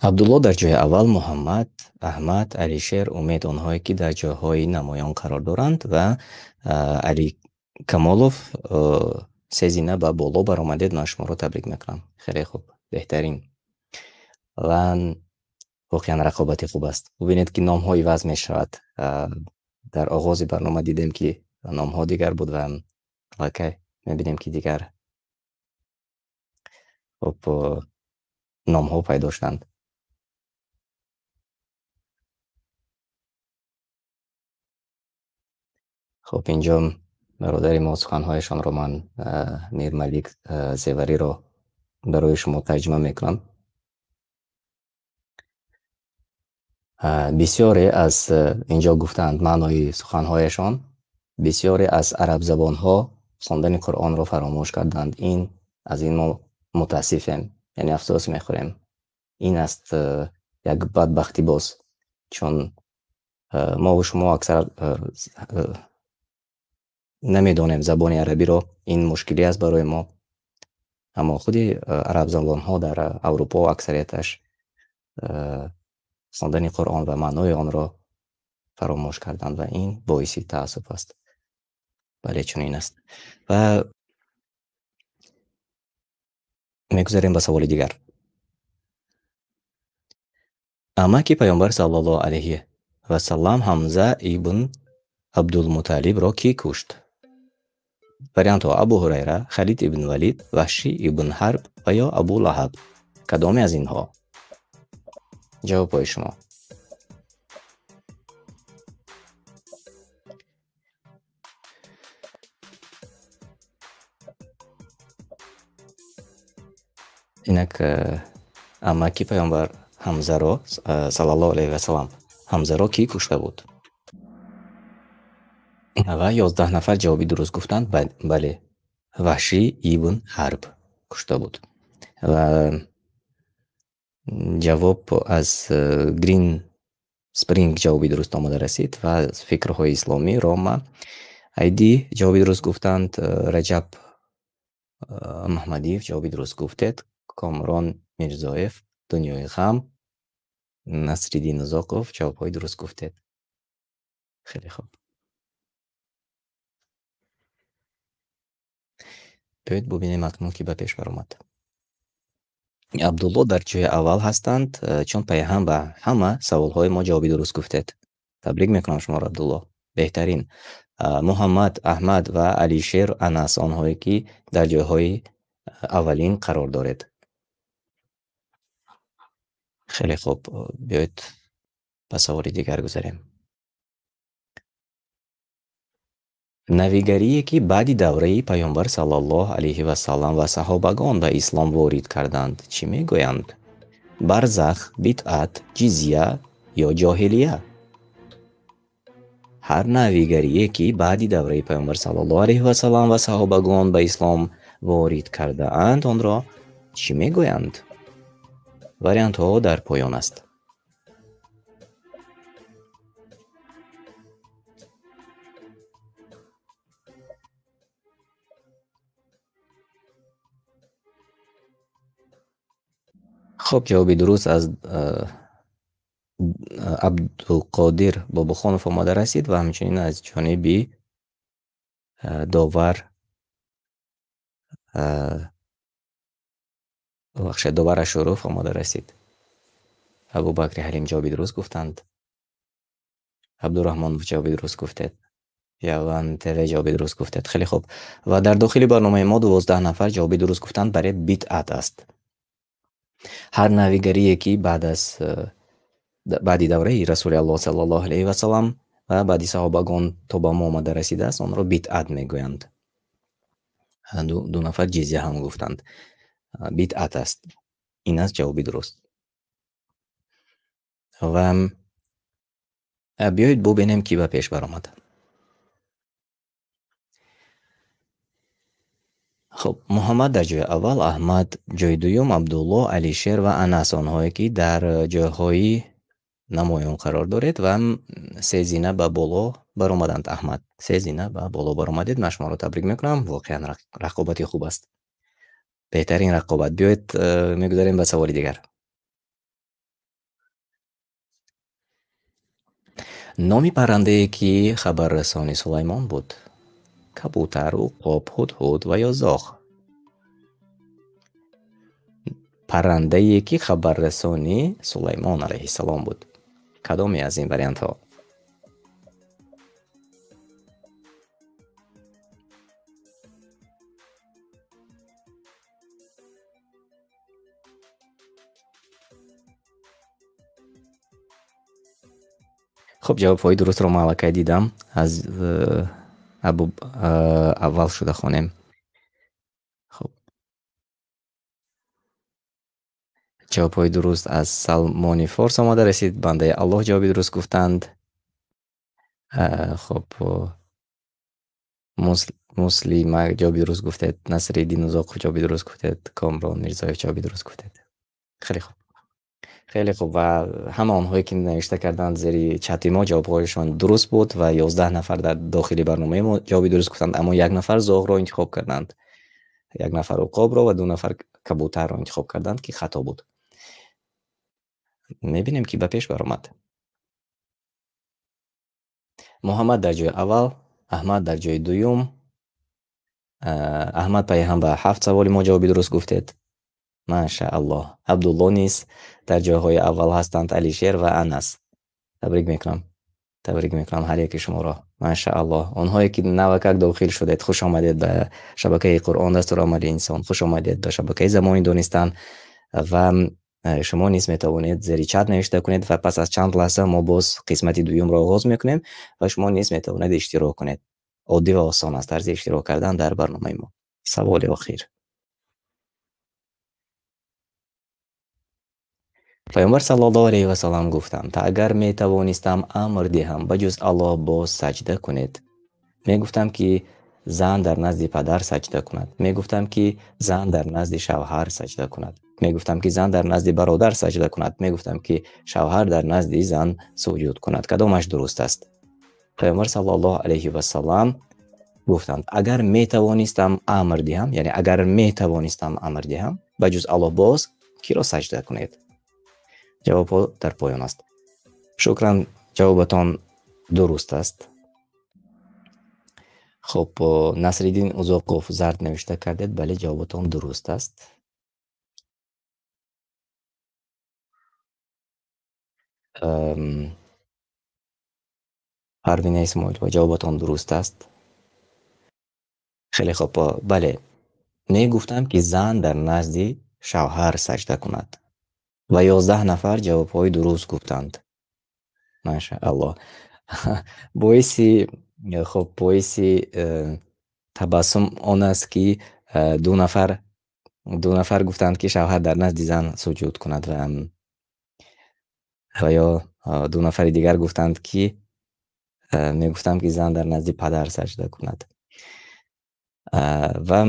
[SPEAKER 1] Абдулло дар ҷои аввал, Муҳаммад, Аҳмад, Алишер, Умед, онҳое ки дар ҷойҳои намоён қарор доранд ва Али Камолов се зина ба боло баромадед. Ман шуморо табрик мекунам. Хеле хуб, беҳтарин. Ва воқеан рақобати хуб аст. Бубинед, ки номҳо иваз мешавад. Дар оғози барнома дидем, ки номҳо дигар буд ва аллакай мебинем, ки дигар хуб номҳо пайдо шуданд. Хуб, инҷо бародари мо суханҳояшонро ман Мирмалик Зевариро барои шумо тарҷума мекунам. Бисёре аз инҷо гуфтаанд маънои суханҳояшон. Бисёре аз арабзабонҳо хондани Қуръонро фаромӯш карданд. Ин аз ин мо мутаассифем, яъне афсӯс мехӯрем. Ин аст як бадбахтӣ боз, чун мо ва шумо аксар намедонем забони арабиро. Ин мушкилӣ аст барои мо. Аммо худи арабзабонҳо дар Аврупо аксарияташ хондани Қуръон ва маънои онро фаромӯш карданд ва ин боиси таассуф аст. Бале, чунин аст. Ва мегузарем ба саволи дигар. Амаки Пайғамбар саллаллоҳу алайҳи васаллам Ҳамза ибн Абдулмуталибро кӣ кушт? Вариантҳо: Абу Ҳурайра, Халид ибн Валид, Ваҳшӣ ибн Ҳарб ва ё Абу Лаҳаб. Кадоме аз инҳо? Ҷавобҳои шумо. Инак амаки Пайғамбар Ҳамзаро саллаллоҳу алайҳи васаллам Ҳамзаро кӣ кушта буд? Ва 11 нафар ҷавоби дуруст гуфтанд. Бале, Ваҳшӣ ибн Ҳарб кушта буд. Ва ҷавоб аз Green Spring ҷавоби дуруст омада расид ва аз фикрҳои исломӣ Рома Айди ҷавоби дуруст гуфтанд, Раҷаб Маҳмадиев ҷавоби дуруст гуфтед, Комрон Мирзоев, Дунёи ғам, Насриддин Узоқов ҷавобҳои дуруст гуфтед. Хеле хуб. Биёед бубинем акнун ки ба пеш баромад. Абдулло дар ҷои аввал ҳастанд, чун пайҳам ба ҳама саволҳои мо ҷавоби дуруст гуфтед. Табрик мекунам шуморо, Абдулло. Беҳтарин. Муҳаммад, Аҳмад ва Алишер Анас онҳое ки дар ҷойҳои аввалин қарор доред. Хеле хуб, биёед ба саволи дигар гузарем. Навигарие ки баъди давраи Пайғамбар саллаллоҳу алайҳи васаллам ва саҳобагон ба ислом ворид карданд, чӣ мегӯянд? Барзах, бидъат, ҷизя ё ҷоҳилия? Ҳар навигарие ки баъди давраи Пайғамбар саллаллоҳу алайҳи васаллам ва саҳобагон ба ислом ворид кардаанд, онро чӣ мегӯянд? Вариантҳо дар поён аст. Хуб, ҷавоби дуруст аз Абдулқодир Бобохонов омада расид ва ҳамчунин аз ҷониби довар бахшед, довар Ашуров омада расид. Абубакри Ҳалим ҷавоби дуруст гуфтанд. Абдураҳмонов ҷавоби дуруст гуфтед. Яван ТВ ҷавоби дуруст гуфтед. Хеле хуб. Ва дар дохили барномаи мо 12 нафар ҷавоби дуруст гуфтанд, баре бидъат аст. Ҳар навигарие ки баъди давраи Расули Аллоҳ саллаллоҳу алайҳи васаллам ва баъди саҳобагон то ба мо омада расидааст, онро бидъат мегӯянд. Ду нафар ҷизя ҳам гуфтанд. Бидъат аст. Ин аст ҷавоби дуруст. Ва биёед бубинем ки ба пеш баромад. Хуб, Муҳаммад дар ҷои аввал, Аҳмад ҷои дуюм, Абдулло, Алишер ва Анас онҳое ки дар ҷойҳои намоён қарор доред ва се зина ба боло баромаданд. Аҳмад се зина ба боло баромадед. Ман шуморо табрик мекунам. Воқеан рақобати хуб аст. Беҳтарин рақобат. Биёед мегузарем ба саволи дигар. Номи паррандае ки хабаррасони Сулаймон буд? Кабутар, уқоб, ҳудҳуд ва ё зоғ? Паррандае ки хабаррасони Сулаймон алайҳиссалом буд. Кадоме аз ин вариантҳо? Хуб, ҷавобҳои дурустро ман аллакай дидам. Аз абу аввал шуда хонем. Хуб, ҷавобҳои дуруст аз Салмони Форс омада расид. Бандаи Аллоҳ ҷавоби дуруст гуфтанд. Хуб, Муслима ҷавоби дуруст гуфтед, Насриддин Узоқов ҷавоби дуруст гуфтед, Комрон Мирзоев ҷавоби дуруст гуфтед. Хеле хуб. Хеле хуб, ва ҳама онҳое ки навишта карданд зери чати мо ҷавобҳояшон дуруст буд ва 11 нафар дар дохили барномаи мо ҷавоби дуруст гуфтанд, аммо як нафар зоғро интихоб карданд, як нафар уқобро ва 2 нафар кабутарро интихоб карданд, ки хато буд. Мебинем ки ба пеш баромад. Муҳаммад дар ҷои аввал, Аҳмад дар ҷои дуюм. Аҳмад пайҳам ба 7 саволи мо ҷавоби дуруст гуфтед. Машааллоҳ. Абдулло низ дар ҷойҳои аввал ҳастанд, Алишер ва Анас. Табрик мекунам. Табрик мекунам ҳар яки шуморо. Машааллоҳ. Онҳое ки навакак дохил шудед, хуш омадед ба шабакаи Қуръон дастурамали инсон, хуш омадед ба шабакаи Замони Донистан ва шумо низ метавонед зери чат навишта кунед ва пас аз чанд лаҳза мо боз қисмати дуюмро оғоз мекунем ва шумо низ метавонед иштирок кунед. Оддӣ ва осон аст тарзи иштирок кардан дар барномаи мо. Саволи охир. Пайғамбар саллаллоҳу алайҳи васаллам гуфтанд: агар метавонистам амр диҳам, ба ҷуз Аллоҳ боз саҷда кунед. Мегуфтам ки зан дар назди падар саҷда кунад. Мегуфтам ки зан дар назди шавҳар саҷда кунад. Мегуфтам ки зан дар назди бародар саҷда кунад. Мегуфтам ки шавҳар дар назди зан суҷуд кунад. Кадомаш дуруст аст? Пайғамбар саллаллоҳу алайҳи васаллам гуфтанд: агар метавонистам амр диҳам, яъне агар метавонистам амр диҳам, ба ҷуз Аллоҳ боз киро саҷда кунед? Ҷавобҳо дар поён аст. Шукран, ҷавобатон дуруст аст. Хуб, Насриддин Узоқов зард навишта кардед, бале, ҷавобатон дуруст аст. Парвина Исмоилова, ҷавобатон дуруст аст. Хеле хуб, бале, мегуфтам ки зан дар назди шавҳар саҷда кунад. Ва 11 нафар ҷавобҳои дуруст гуфтанд. Машааллоҳ. Боиси хуб, боиси табассум он аст ки ду нафар гуфтанд ки шавҳар дар назди зан суҷуд кунад ва ё 2 нафари дигар гуфтанд ки мегуфтам ки зан дар назди падар саҷда кунад. Ва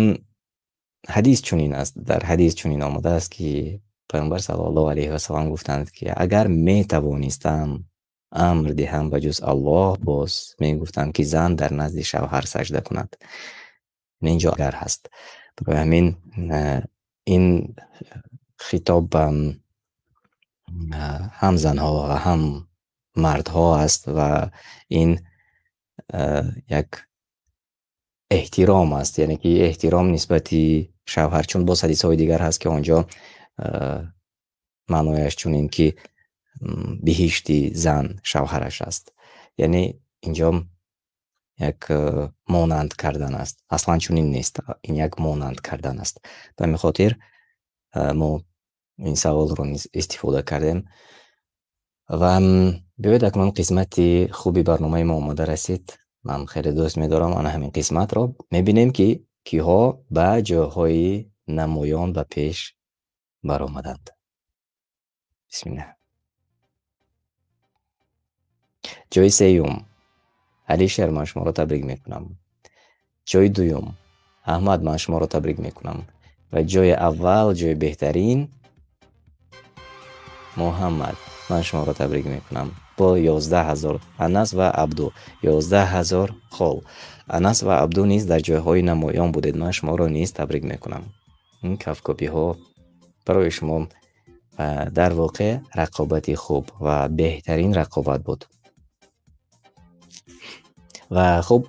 [SPEAKER 1] ҳадис чунин аст, дар ҳадис чунин омадааст ки Пайғамбар саллаллоҳу алайҳи васаллам гуфтанд ки агар метавонистам амр диҳам ба ҷуз Аллоҳ, боз мегуфтам ки зан дар назди шавҳар саҷда кунад. Инҷо агар ҳаст. Барои ҳамин ин хитоб ба ҳам занҳо ва ҳам мардҳо аст ва ин як эҳтиром аст, яъне ки эҳтиром нисбати шавҳар, чун боз ҳадисҳои дигар ҳаст ки онҷо маънояш чунин ки биҳишти зан шавҳараш аст. Яъне инҷо як монанд кардан аст. Аслан чунин нест, ин як монанд кардан аст. Ба ҳамин хотир мо ин саволро низ истифода кардем. Ва биёед акнун қисмати хуби барномаи мо омода расид. Ман хеле дӯст медорам ана ҳамин қисматро. Мебинем ки киҳо ба ҷойҳои намоён ба пеш баромаданд. Бисмиллаҳ. Ҷои сеюм Алишер, ман шуморо табрик мекунам. Ҷои дуюм Аҳмад, ман шуморо табрик мекунам. Ва ҷои аввал, ҷои беҳтарин Муҳаммад, ман шуморо табрик мекунам. Бо 11,000 Анас ва Абду, 11,000 хол. Анас ва Абду низ дар ҷойҳои намоён будед. Ман шуморо низ табрик мекунам. Ин кафкопиҳо барои шумо дар воқеъ рақобати хуб ва беҳтарин рақобат буд. Ва хуб,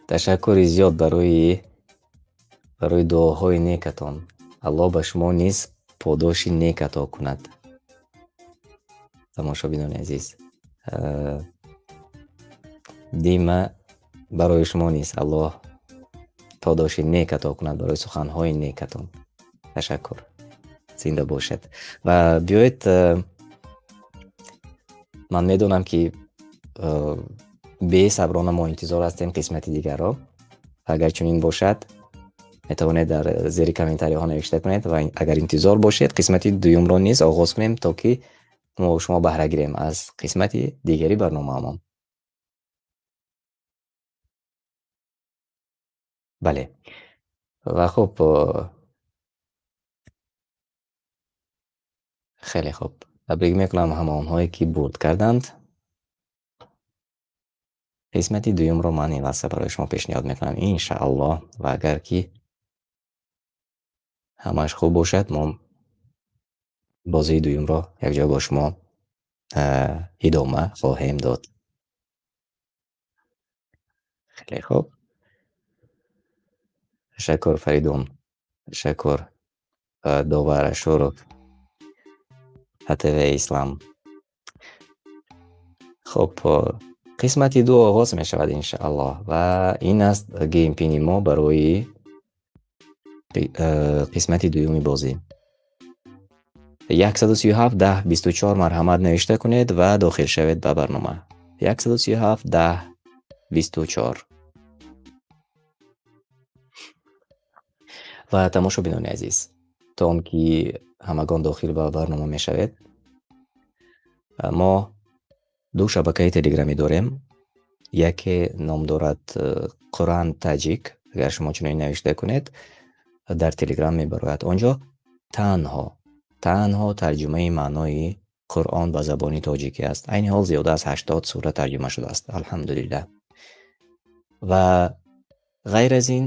[SPEAKER 1] ташаккури зиёд барои дуоҳои некатон. Аллоҳ ба шумо низ подоши нек ато кунад. Тамошобинони азиз, Дима, барои шумо низ Аллоҳ подоши нек ато кунад барои суханҳои некатон. Ташаккур. Зинда бошед. Ва биёед, ман медонам ки бесаброна мо интизор ҳастем қисмати дигарро. Агар чунин бошад, метавонед дар зери комментариҳо навишта кунед ва агар интизор бошед, қисмати дуюмро низ оғоз кунем, то ки мо шумо баҳра гирем аз қисмати дигари барномаамон. Бале. Ва хуб, хеле хуб. Табрик мекунам ҳама онҳое ки бурд карданд. Қисмати дуюмро ман ин лаҳза барои шумо пешниҳод мекунам, иншааллоҳ. Ва агар ки ҳамаш хуб бошад, мо бозии дуюмро якҷо бо шумо идома хоҳем дод. Хеле хуб. Ташаккур, Фаридун. Ташаккур, Довар Ашуров, АТВ Ислам. Хуб, қисмати ду оғоз мешавад иншааллоҳ ва ин аст геймпини мо барои қисмати дуюми бозӣ. 137 10 24 марҳамат навишта кунед ва дохил шавед ба барнома. 137 10 24. Ва тамошобинони азиз, то он ки ҳамагон дохил ба барнома мешавед, мо ду шабакаи телеграмӣ дорем. Яке ном дорад Қуръан Таҷик. Агар шумо чунин навишта кунед, дар телеграм мебарояд. Онҷо танҳо тарҷумаи маънои Қуръон ба забони тоҷикӣ аст. Айни ҳол зиёда аз 80 сура тарҷума шудааст, алҳамдулиллаҳ. Ва ғайр аз ин,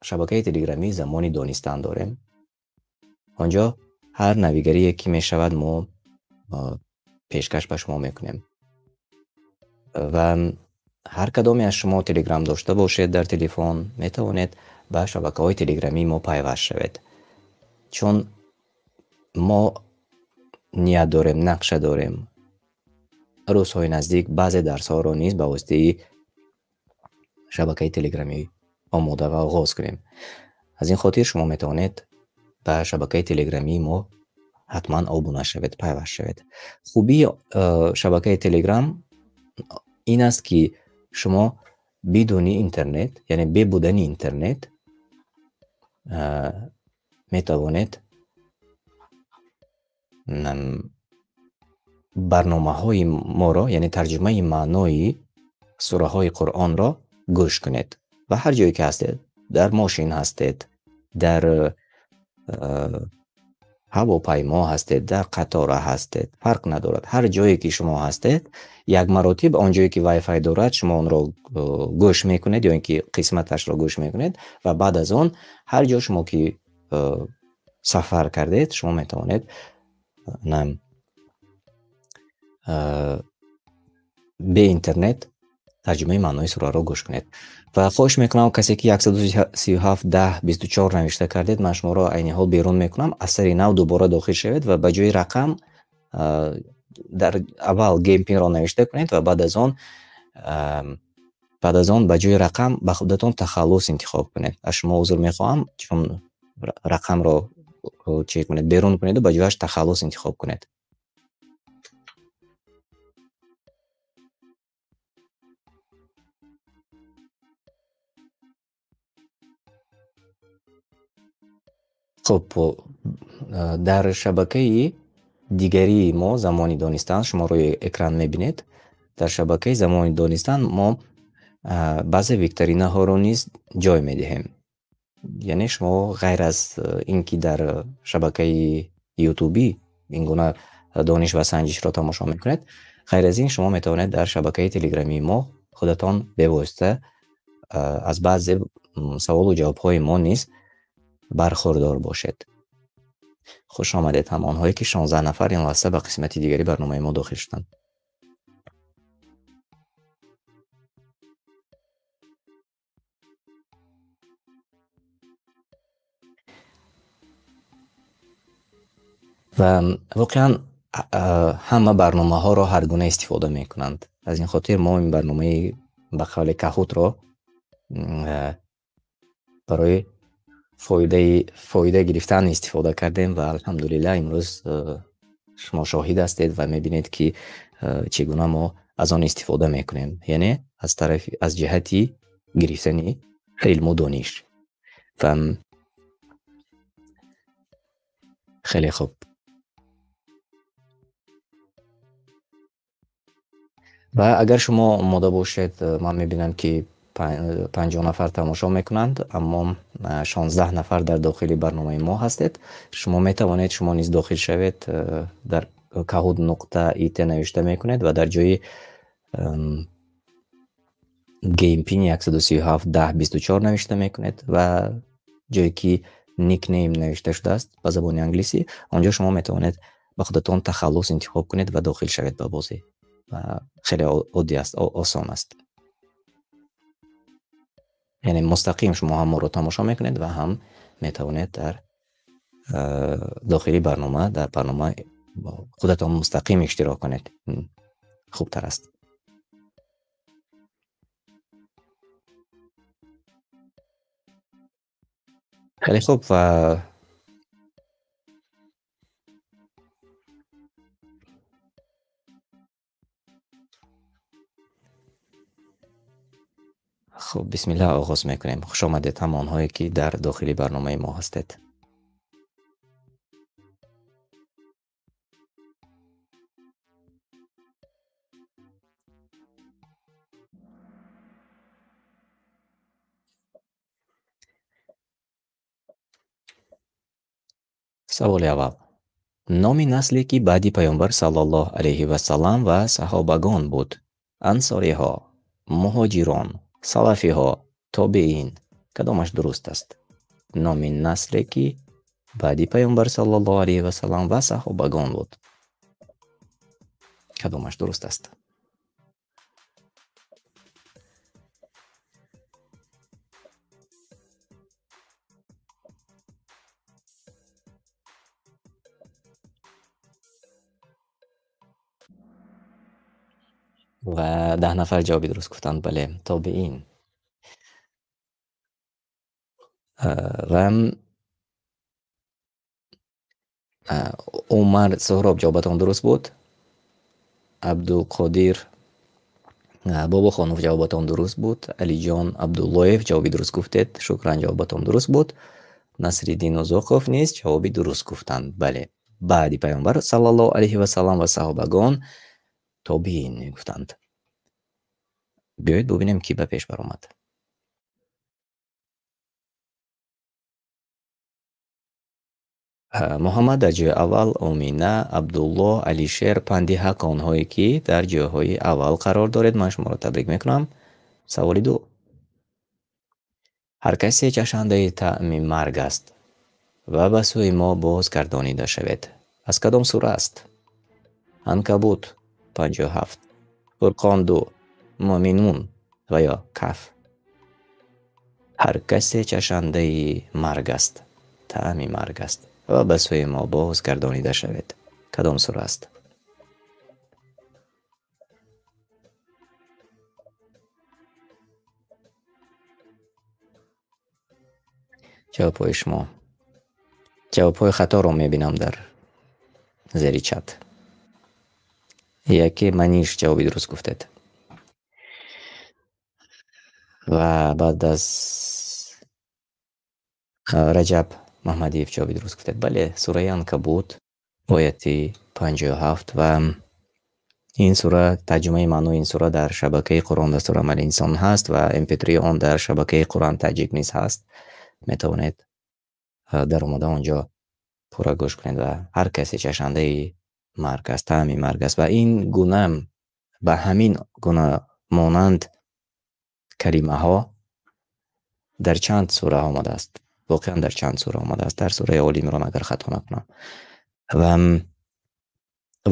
[SPEAKER 1] шабакаи телеграмӣ Замони Донистан дорем. Онҷо ҳар навигарие ки мешавад, мо пешкаш ба шумо мекунем. Ва ҳар кадоме аз шумо телеграм дошта бошед дар телефон, метавонед ба шабакаҳои телеграмии мо пайваст шавед. Чун мо ният дорем, нақша дорем рӯзҳои наздик баъзе дарсҳоро низ ба воситаи шабакаи телеграмӣ омода ва оғоз кунем. Аз ин хотир шумо метавонед ба шабакаи телеграмии мо ҳатман обуна шавед, пайваст шавед. Хубии шабакаи телеграм ин аст, ки шумо бидуни интернет, яъне бе будани интернет, метавонед барномаҳои моро, яъне тарҷумаи маънои сураҳои Қуръонро гӯш кунед. Ва ҳар ҷое ки ҳастед, дар мошин ҳастед, дар ҳавопаймо ҳастед, дар қатора ҳастед, фарқ надорад. Ҳар ҷое ки шумо ҳастед, як маротиб он ҷое ки Wi-Fi дорад, шумо онро гӯш мекунед ё ин ки қисматашро гӯш мекунед ва баъд аз он ҳар ҷо шумо ки сафар кардед, шумо метавонед бе интернет тарҷумаи маънои сураро гӯш кунед. Ва хоҳиш мекунам, касе ки 137 10 24 навишта кардед, ман шуморо айни ҳол берун мекунам. Аз сари нав дубора дохил шавед ва ба ҷои рақам дар аввал геймпинро навишта кунед ва баъд аз он ба ҷои рақам ба худатон тахаллус интихоб кунед. Аз шумо узр мехоҳам, чун рақамро чек кунед, берун кунед ва ба ҷояш тахаллус интихоб кунед. Хуб, дар шабакаи дигарии мо Замони Донистан, шумо рӯи экран мебинед, дар шабакаи Замони Донистан мо баъзе викторинаҳоро низ ҷой медиҳем. Яъне шумо ғайр аз ин ки дар шабакаи ютубӣ ин гуна дониш ва санҷишро тамошо мекунед, ғайр аз ин шумо метавонед дар шабакаи телеграмии мо худатон бевосита аз баъзе саволу ҷавобҳои мо низ бархӯрдор бошед. Хуш омадед ҳамонҳое ки 16 нафар ин лаҳза ба қисмати дигари барномаи мо дохил шуданд. Ва воқеан ҳама барномаҳоро ҳар гуна истифода мекунанд. Аз ин хотир мо ин барномаи ба қавли Kahoot-ро барои фоида гирифтан истифода кардем ва алҳамдулиллаҳ имрӯз шумо шоҳид ҳастед ва мебинед ки чӣ гуна мо аз он истифода мекунем, яъне аз тараф аз ҷиҳати гирифтани илму дониш. Ва хеле хуб. Ва агар шумо омода бошед, ман мебинам ки 50 нафар тамошо мекунанд, аммо 16 нафар дар дохили барномаи мо ҳастед. Шумо метавонед шумо низ дохил шавед, дар kahoot.it навишта мекунед ва дар ҷои game pin 137 10 24 навишта мекунед ва ҷое ки nickname навишта шудааст ба забони англисӣ, онҷо шумо метавонед ба худатон тахаллус интихоб кунед ва дохил шавед ба бозӣ. Ва хеле оддӣ аст, осон аст. Яъне мустақим шумо ҳам моро тамошо мекунед ва ҳам метавонед дар дохили барнома, дар барнома худатон мустақим иштирок кунед. Хубтар аст. Хеле хуб ва хуб, бисмиллаҳ оғоз мекунем. Хуш омадед ҳамонҳое ки дар дохили барномаи мо ҳастед. Саволи аввал. Номи насле ки баъди Пайғамбар саллаллоҳу алайҳи васаллам ва саҳобагон буд? Ансориҳо, муҳоҷирон, салафиҳо, тобеин. Кадомаш дуруст аст? Номи насле ки баъди Пайғамбар саллаллоҳу алайҳи васаллам ва саҳобагон буд. Кадомаш дуруст аст? Ва 10 нафар ҷавоби дуруст гуфтанд. Бале, тобеин. Ва Умар Суҳроб ҷавобатон дуруст буд. Абдулқодир Бобохонов ҷавобатон дуруст буд. Алиҷон Абдуллоев ҷавоби дуруст гуфтед. Шукран ҷавобатон дуруст буд. Насриддин Узоқов низ ҷавоби дуруст гуфтанд. Бале, баъди Пайғамбар саллаллоҳу алайҳи васаллам ва саҳобагон тобеин мегуфтанд. Биёед бубинем ки ба пеш баромад. Муҳаммад дар ҷои аввал, Омина, Абдуллоҳ, Алишер, Пандиҳақ, онҳое ки дар ҷойҳои аввал қарор доред, ман шуморо табрик мекунам. Саволи ду. Ҳар касе чашандаи таъми марг аст ва ба сӯи мо бозгардонида шавед. Аз кадом сура аст? Анкабут 57, Фурқон 2, Муъминун ва ё Каф. Ҳар касе чашандаи марг аст, таъми марг аст ва ба сӯи мо бозгардонида шавед. Кадом сура аст? Ҷавобҳои шумо. Ҷавобҳои хаторо мебинам дар зери чат. Яке Маниш ҷавоби дуруст гуфтед. Ва баъд аз Раҷаб Маҳмадиев ҷавоби дуруст гуфтед. Бале, сураи Анкабут, ояти 57 ва ин сура, тарҷумаи маънои ин сура дар шабакаи Қуръон дастурамали инсон ҳаст ва MP3 он дар шабакаи Қуръон таҷик низ ҳаст. Метавонед дар омода онҷо пурра гӯш кунед ва ҳар касе чашандаи марг аст, таъми марг аст ва ин гуна ба ҳамин гуна монанд калимаҳо дар чанд сура омадааст. Воқеан дар чанд сура омадааст. Дар сураи Оли Имрон агар хато накунам. Ва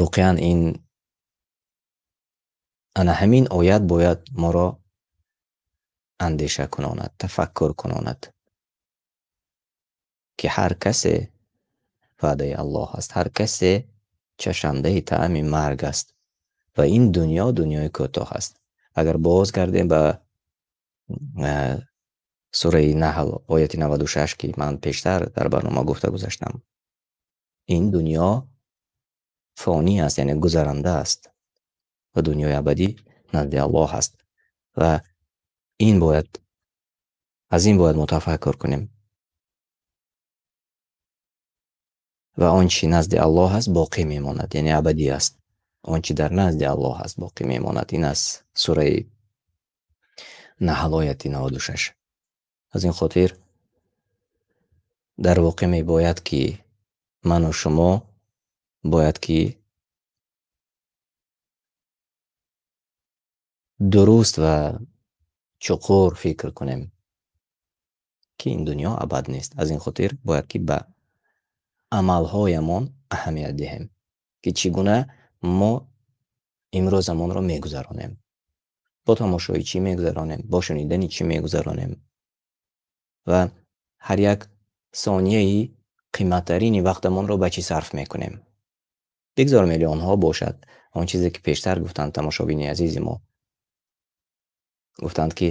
[SPEAKER 1] воқеан ин ана ҳамин оят бояд моро андеша кунонад, тафаккур кунонад, ки ҳар касе Ваъдаи Аллоҳ аст. Ҳар касе чашандаи таъми марг аст ва ин дунё дунёи кӯтоҳ аст. Агар боз гардем ба сураи Наҳл ояти 96, ки ман пештар дар барнома гуфта гузаштам, ин дунё фонӣ аст, яъне гузаранда аст ва дунёи абадӣ назди Аллоҳ аст ва ин бояд аз ин бояд мо тафаккур кунем ва он чи назди Аллоҳ аст боқӣ мемонад, яъне абадӣ аст. Он чи дар назди Аллоҳ аст боқӣ мемонад. Ин аз сураи Наҳл ояти 96. Аз ин хотир дар воқеъ мебояд ки ману шумо бояд ки дуруст ва чуқур фикр кунем ки ин дунё абад нест. Аз ин хотир бояд ки ба амалҳоямон аҳамият диҳем, ки чӣ гуна мо имрӯзамонро мегузаронем, бо тамошои чӣ мегузаронем, бо шунидани чӣ мегузаронем ва ҳар як сонияи қиматтарини вақтамонро ба чӣ сарф мекунем. Бигзор миллионҳо бошад. Он чизе ки пештар гуфтанд тамошобини азизи мо, гуфтанд ки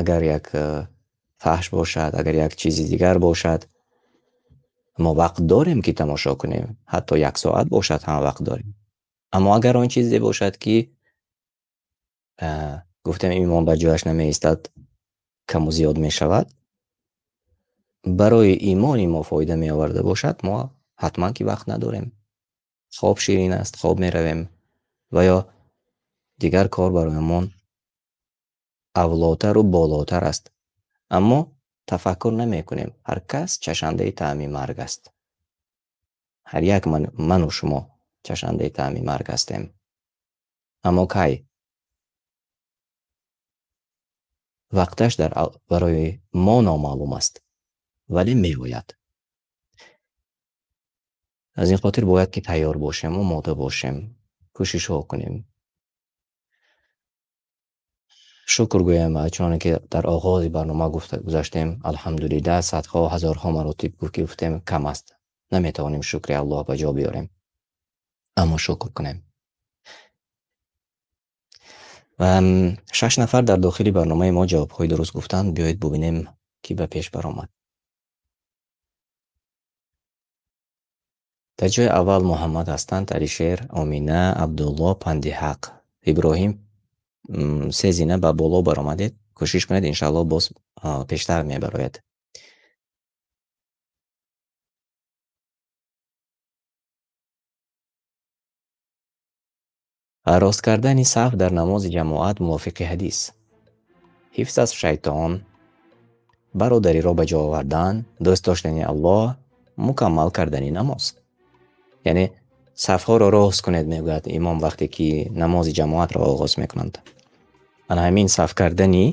[SPEAKER 1] агар як фаҳш бошад, агар як чизи дигар бошад, мо вақт дорем ки тамошо кунем, ҳатто як соат бошад ҳам вақт дорем. Аммо агар он чизе бошад ки гуфтем имон ба ҷояш намеистад, каму зиёд мешавад, барои имони мо фоида меоварда бошад, мо ҳатман ки вақт надорем. Хоб ширин аст, хоб меравем ва ё дигар кор бароямон авлотару болотар аст. Аммо тафаккур намекунем. Ҳар кас чашандаи таъми марг аст. Ҳар як ману шумо чашандаи таъми марг ҳастем. Аммо кай? Вақташ барои мо номаълум аст, вале меояд. Аз ин хотир бояд ки тайёр бошем, омода бошем, кӯшишҳо кунем. Шукр гӯям, чуноне ки дар оғози барнома гуфта гузаштем, алҳамдулиллаҳ садҳо ҳазорҳо маротиб ки гуфтем кам аст. Наметавонем шукри Аллоҳ ба ҷо биёрем, аммо шукр кунем. Ва 6 нафар дар дохили барномаи мо ҷавобҳои дуруст гуфтанд. Биёед бубинем ки ба пеш баромад. Дар ҷои аввал Муҳаммад ҳастанд, Алишер, Омина, Абдулло, Пандиҳақ, Иброҳим. 3 зина ба боло баромадед. Кӯшиш кунед, иншааллоҳ боз пештар мебарояд. Рост кардани саф дар намози ҷамоат мувофиқи ҳадис, ҳифз аз шайтон, бародариро ба ҷо овардан, дӯст доштани Аллоҳ, мукаммал кардани намоз. Яъне сафҳоро рост кунед, мегӯяд имом вақте ки намози ҷамоатро оғоз мекунанд. Ана ҳамин саф кардани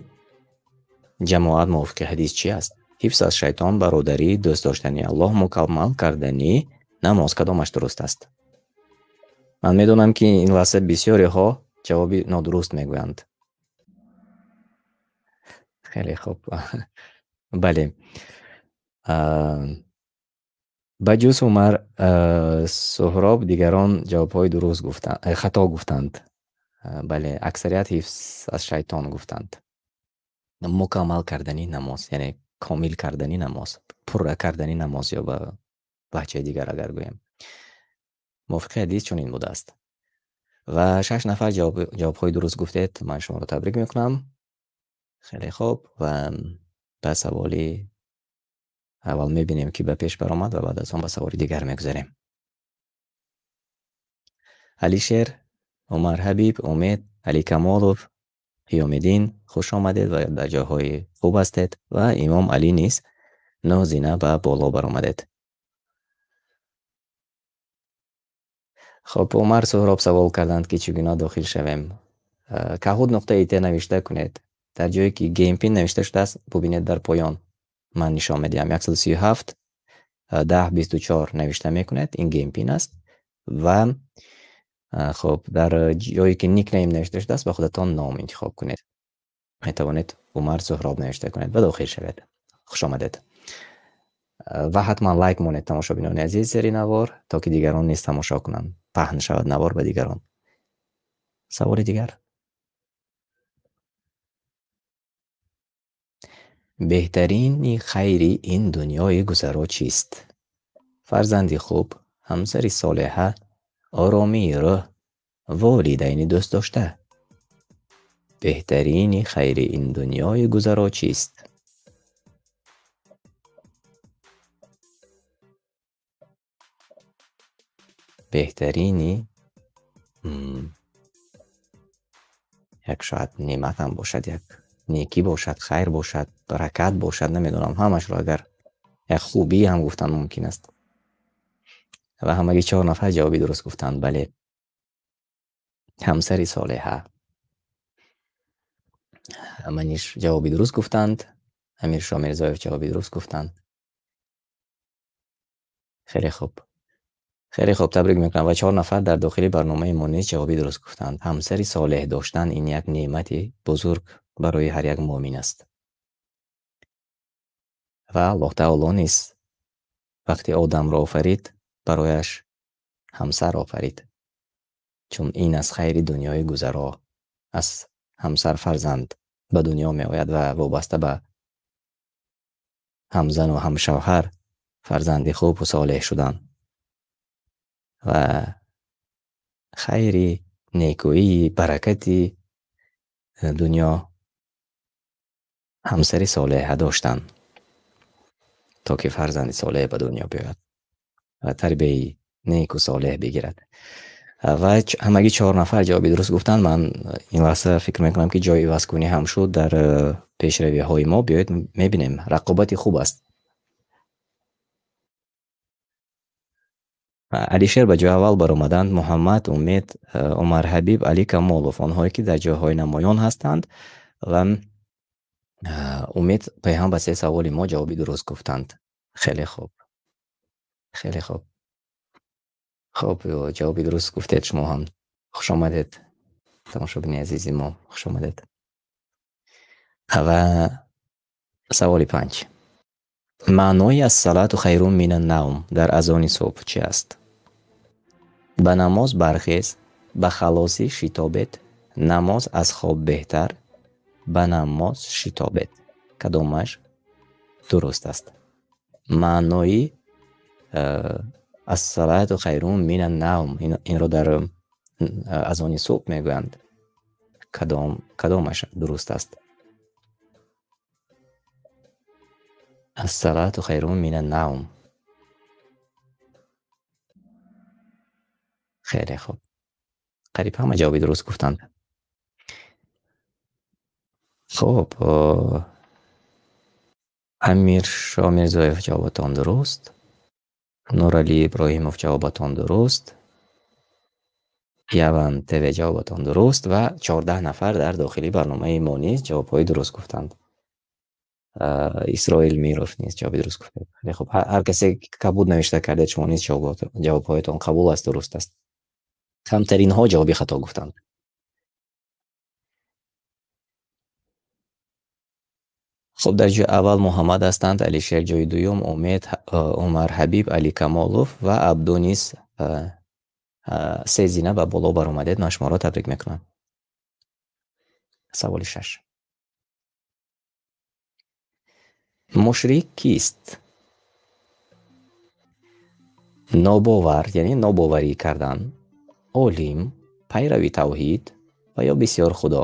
[SPEAKER 1] ҷамоат мувофиқи ҳадис чи аст? Ҳифз аз шайтон, бародарӣ, дӯст доштани Аллоҳ, мукаммал кардани намоз. Кадомаш дуруст аст? Ман медонам ки ин лаҳза бисёриҳо ҷавоби нодуруст мегӯянд. Хеле хуб. Бале. Ба ҷуз Умар Суҳроб дигарон ҷавобҳои дуруст гуфтанд, хато гуфтанд. Бале, аксарият ҳифз аз шайтон гуфтанд. Мукаммал кардани намоз, яъне комил кардани намоз, пурра кардани намоз ё ба лаҳҷаи дигар агар гӯем. Мувофиқи ҳадис чунин будааст. Ва 6 нафар ҷавобҳои дуруст гуфтед. Ман шуморо табрик мекунам. Хеле хуб. Ва ба саволи аввал мебинем ки ба пеш баромад ва баъд аз он ба саволи дигар мегузарем. Алишер, Умар Ҳабиб, Умед, Али Камолов, Қиёмиддин, хуш омадед ва дар ҷойҳои хуб ҳастед ва Имом Алӣ низ 9 зина ба боло баромадед. Хоб, Умар Суҳроб савол карданд ки чӣ гуна дохил шавем. Kahoot.it навишта кунед. Дар ҷое ки Game Pin навишта шудааст, бубинед дар поён. Ман нишон медиҳам. 137 10 24 навишта мекунед. Ин Game Pin аст. Ва хоб, дар ҷое ки nickname навишта шудааст, ба худатон ном интихоб кунед. Метавонед Умар Суҳроб навишта кунед ва дохил шавед. Хуш омадед. Ва ҳатман лайк монед, тамошобинони азиз, зери навор, то ки дигарон низ тамошо кунанд. Паҳн шавад навор ба дигарон. Саволи дигар. Беҳтарини хайри ин дунёи гузаро чист? Фарзанди хуб, ҳамсари солеҳа, оромии рӯҳ, волидайни дӯстдошта. Беҳтарини хайри ин дунёи гузаро чист? Беҳтарини як шояд неъмат ҳам бошад, як некӣ бошад, хайр бошад, баракат бошад, намедонам, ҳамашро агар як хубӣ ҳам гуфтан мумкин аст. Ва ҳамагӣ 4 нафар ҷавоби дуруст гуфтанд. Бале, ҳамсари солеҳа. Маниш ҷавоби дуруст гуфтанд, Амиршо Мирзоев ҷавоби дуруст гуфтанд. Хеле хуб. Хеле хуб, табрик мекунам. Ва 4 нафар дар дохили барномаи мо низ ҷавоби дуруст гуфтанд. Ҳамсари солеҳ доштан ин як неъмати бузург барои ҳар як муъмин аст. Ва Аллоҳ таоло низ вақти одамро офарид, барояш ҳамсар офарид. Чун ин аз хайри дунёи гузаро, аз ҳамсар фарзанд ба дунё меояд ва вобаста ба ҳамзану ҳамшавҳар фарзанди хубу солеҳ шудан. Ва хайри некӯии баракати дунё ҳамсари солеҳа доштан, то ки фарзанди солеҳ ба дунё биёяд ва тарбияи неку солеҳ бигирад. Ва ҳамагӣ 4 нафар ҷавоби дуруст гуфтанд. Ман ин лаҳза фикр мекунам, ки ҷои ивазкунӣ ҳам шуд дар пешравиҳои мо. Биёед мебинем, рақобати хуб аст. Алишер ба ҷои аввал баромаданд, Муҳаммад, Умед, Умар Ҳабиб, Али Камолов, онҳое ки дар ҷойҳои намоён ҳастанд. Ва Умед пайҳам ба 3 саволи мо ҷавоби дуруст гуфтанд. Хеле хуб, хеле хуб. Хуб, ҷавоби дуруст гуфтед шумо ҳам. Хуш омадед, тамошобини азизи мо, хуш омадед. Ва саволи 5. Маънои ас-салату хайрун минан навм дар азони субҳ чи аст? Ба намоз бархез, ба халосӣ шитобед, намоз аз хоб беҳтар, ба намоз шитобед. Кадомаш дуруст аст? Маънои ас-салату хайрун минан навм инро дар азони субҳ мегӯянд. Кадомаш дуруст аст? Ас-салату хайрун минан навм. Хеле хуб. Қариб ҳама ҷавоби дуруст гуфтанд. Хуб, Амиршо Мирзоев ҷавобатон дуруст. Нурали Иброҳимов ҷавобатон дуруст. Яван ТВ ҷавобатон дуруст ва 14 нафар дар дохили барномаи мо низ ҷавобҳои дуруст гуфтанд. Исроил Миров низ ҷавоби дуруст гуфт. Хеле хуб, ҳар касе кабуд навишта кардед, шумо низ ҷавобҳоятон қабул аст, дуруст аст. Камтаринҳо ҷавоби хато гуфтанд. Хуб, дар ҷои аввал Муҳаммад ҳастанд, Алишер ҷои дуюм, Умед, Умар Ҳабиб, Али Камолов ва Абду низ 3 зина ба боло баромадед. Ман шуморо табрик мекунам. Саволи 6. Мушрик кист? Нобовар, яъне нобоварӣ кардан, олим, пайрави тавҳид ва ё бисёр худо.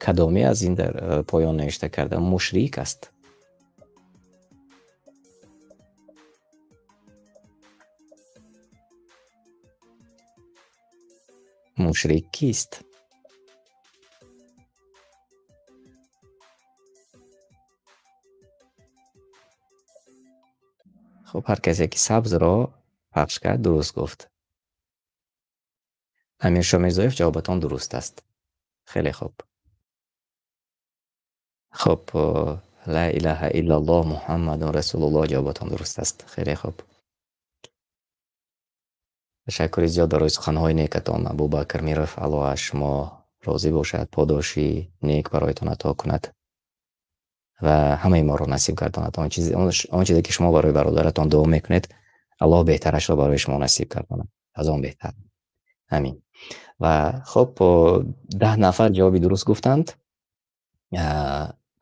[SPEAKER 1] Кадоме аз ин дар поён навишта карда мушрик аст? Мушрик кист? Хуб, ҳар касе ки сабзро пахш кард дуруст гуфт. Амиршо Мирзоев ҷавобатон дуруст аст. Хеле хуб. Хуб, ла илаҳа иллаллоҳ Муҳаммадун расулуллоҳ ҷавобатон дуруст аст. Хеле хуб. Ташаккури зиёд барои суханҳои некатон, Абубакр Миров. Аллоҳ аз шумо розӣ бошад, подоши нек бароятон ато кунад. Ва ҳамаи моро насиб гардонад. Он чизе ки шумо барои бародаратон дуо мекунед, Аллоҳ беҳтарашро барои шумо насиб гардонад. Аз он беҳтар. Амин. Ва хуб, 10 нафар ҷавоби дуруст гуфтанд.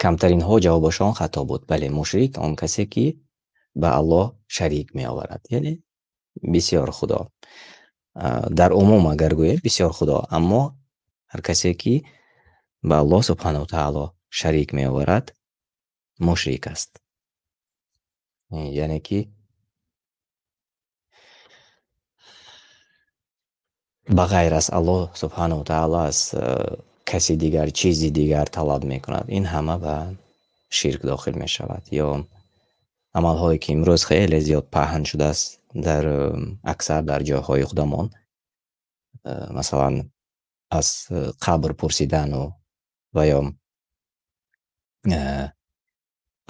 [SPEAKER 1] Камтаринҳо ҷавобашон хато буд. Бале, мушрик он касе ки ба Аллоҳ шарик меоварад, яъне бисёр худо. Дар умум агар гӯем бисёр худо, аммо ҳар касе ки ба Аллоҳ субҳанаҳу ва таъоло шарик меоварад, мушрик аст. Яъне ки ба ғайр аз Аллоҳ субҳанаҳу ва таъоло аз каси дигар чизи дигар талаб мекунад, ин ҳама ба ширк дохил мешавад. Ё амалҳое ки имрӯз хеле зиёд паҳн шудааст дар аксар дар ҷойҳои худамон, масалан аз қабр пурсидану ва ё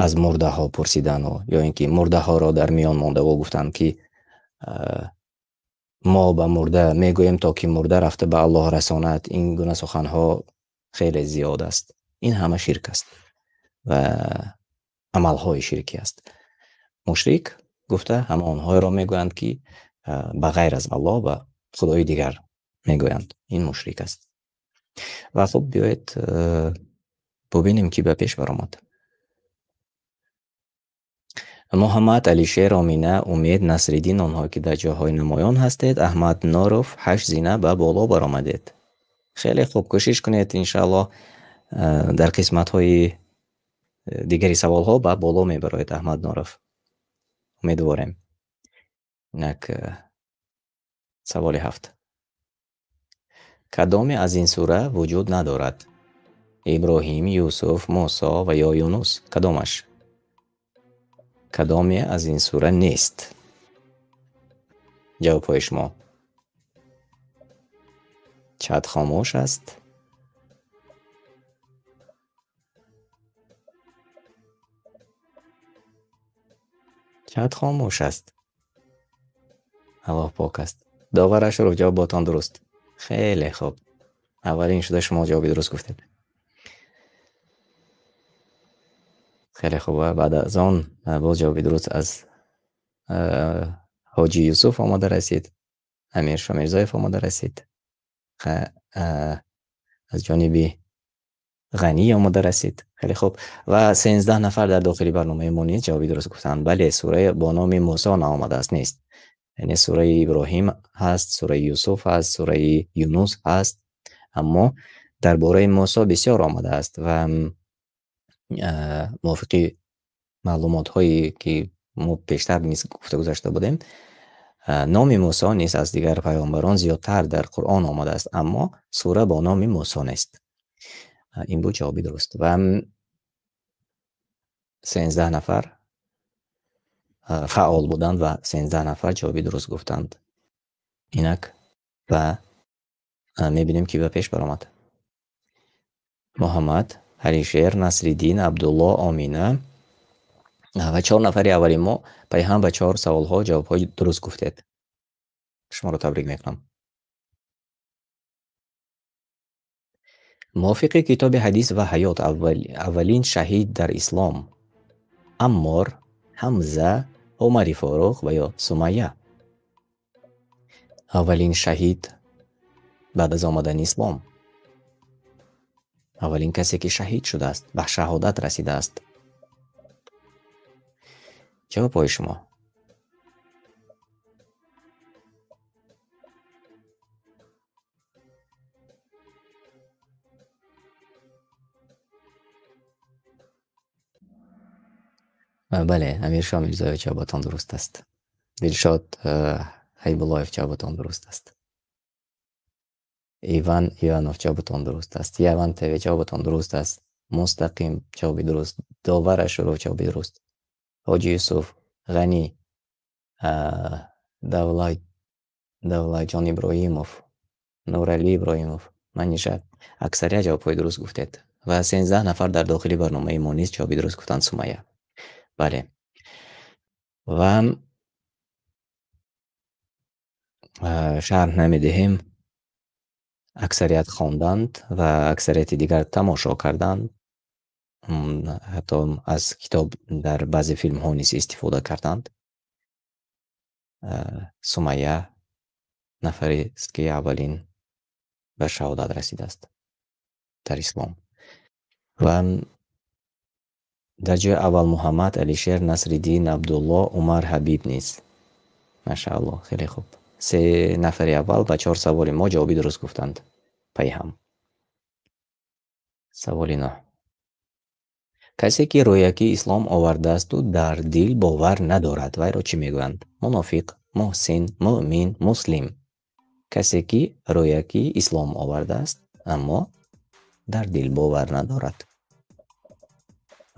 [SPEAKER 1] аз мурдаҳо пурсидану ё ин ки мурдаҳоро дар миён мондаву гуфтанд ки мо ба мурда мегӯем то ки мурда рафта ба Аллоҳ расонад. Ин гуна суханҳо хеле зиёд аст. Ин ҳама ширк аст ва амалҳои ширкӣ аст. Мушрик гуфта ҳама онҳоеро мегӯянд ки ба ғайр аз Аллоҳ ба худои дигар мегӯянд. Ин мушрик аст. Ва хуб, биёед бубинем ки ба пеш баромад. Муҳаммад, Алишер, Омина, Умед, Насриддин, онҳое ки дар ҷойҳои намоён ҳастед, Аҳмад Норов 8 зина ба боло баромадед. Хеле хуб, кӯшиш кунед иншааллоҳ дар қисматҳои дигари саволҳо ба боло мебароед Аҳмад Норов. Умедворем. Инак саволи 7. Кадоме аз ин сура вуҷуд надорад? Иброҳим, Юсуф, Мусо ва ё Юнус? Кадомаш? Кадоме аз ин сура нест? Ҷавобҳои шумо. Чат хомӯш аст. Чат хомӯш аст. Аллоҳ пок аст. Довар Ашуров, ҷавоботон дуруст. Хеле хуб. Аввалин шуда шумо ҷавоби дуруст гуфтед. Хеле хуб. Ва баъд аз он боз ҷавоби дуруст аз Ҳоҷи Юсуф омода расид. Амир Шомирзоев омода расид. Аз ҷониби Ғанӣ омода расид. Хеле хуб. Ва 13 нафар дар дохили барномаи мо низ ҷавоби дуруст гуфтанд. Бале, сураи бо номи Мусо наомадааст, нест. Яъне сураи Иброҳим ҳаст, сураи Юсуф ҳаст, сураи Юнус ҳаст, аммо дар бораи Мусо бисёр омадааст ва мувофиқи маълумотҳое ки мо пештар низ гуфта гузашта будем, номи Мусо низ аз дигар паёмбарон зиёдтар дар Қуръон омадааст, аммо сура бо номи Мусо нест. Ин буд ҷавоби дуруст. Ва 13 нафар фаъол буданд ва 13 нафар ҷавоби дуруст гуфтанд. Инак ва мебинем ки ба пеш баромад. Муҳаммад, Алишер, Насриддин, Абдулло, Омина ва 4 нафари аввали мо пайҳам ба 4 саволҳо ҷавобҳои дуруст гуфтед. Шуморо табрик мекунам. Мувофиқи китоби ҳадис ва ҳаёт аввалин шаҳид дар ислом Аммор, Ҳамза, Умари Форуқ ва ё Сумайя. Аввалин шаҳид баъд аз омадани ислом, аввалин касе ки шаҳид шудааст, ба шаҳодат расидааст. Ҷавобҳои шумо. Бале, Амиршо Мирзоев, ҷавобатон дуруст аст. Дилшод Ҳайбуллоев, ҷавобатон дуруст аст. Иван Иванов, ҷавобатон дуруст аст. Яван ТВ, ҷавобатон дуруст аст. Мустақим, ҷавоби дуруст. Довар Ашуров, ҷавоби дуруст. Ҳоҷи Юсуф, Ғанӣ, Давлатҷон Иброҳимов, Нуралӣ Иброҳимов, Манижа. Аксарият ҷавобҳои дуруст гуфтед. Ва 13 нафар дар дохили барномаи мо низ ҷавоби дуруст гуфтанд. Сумайя. Бале. Ва шарҳ намедиҳем. Аксарият хонданд ва аксарияти дигар тамошо карданд. Ҳатто аз китоб дар баъзе филмҳо низ истифода карданд. Сумайя нафарест, ки аввалин ба шаҳодат расидааст дар ислом. Ва дар ҷои аввал Муҳаммад, Алишер, Насриддин, Абдулло, Умар Ҳабиб низ. Машааллоҳ, хеле хуб. 3 нафари аввал ба 4 саволи мо ҷавоби дуруст гуфтанд. Пайҳам. Саволи 9. Касе ки рӯяки ислом овардаасту дар дил бовар надорад, вайро чӣ мегӯянд? Мунофиқ, муҳсин, муъмин, муслим. Касе ки рӯяки ислом овардааст, аммо дар дил бовар надорад,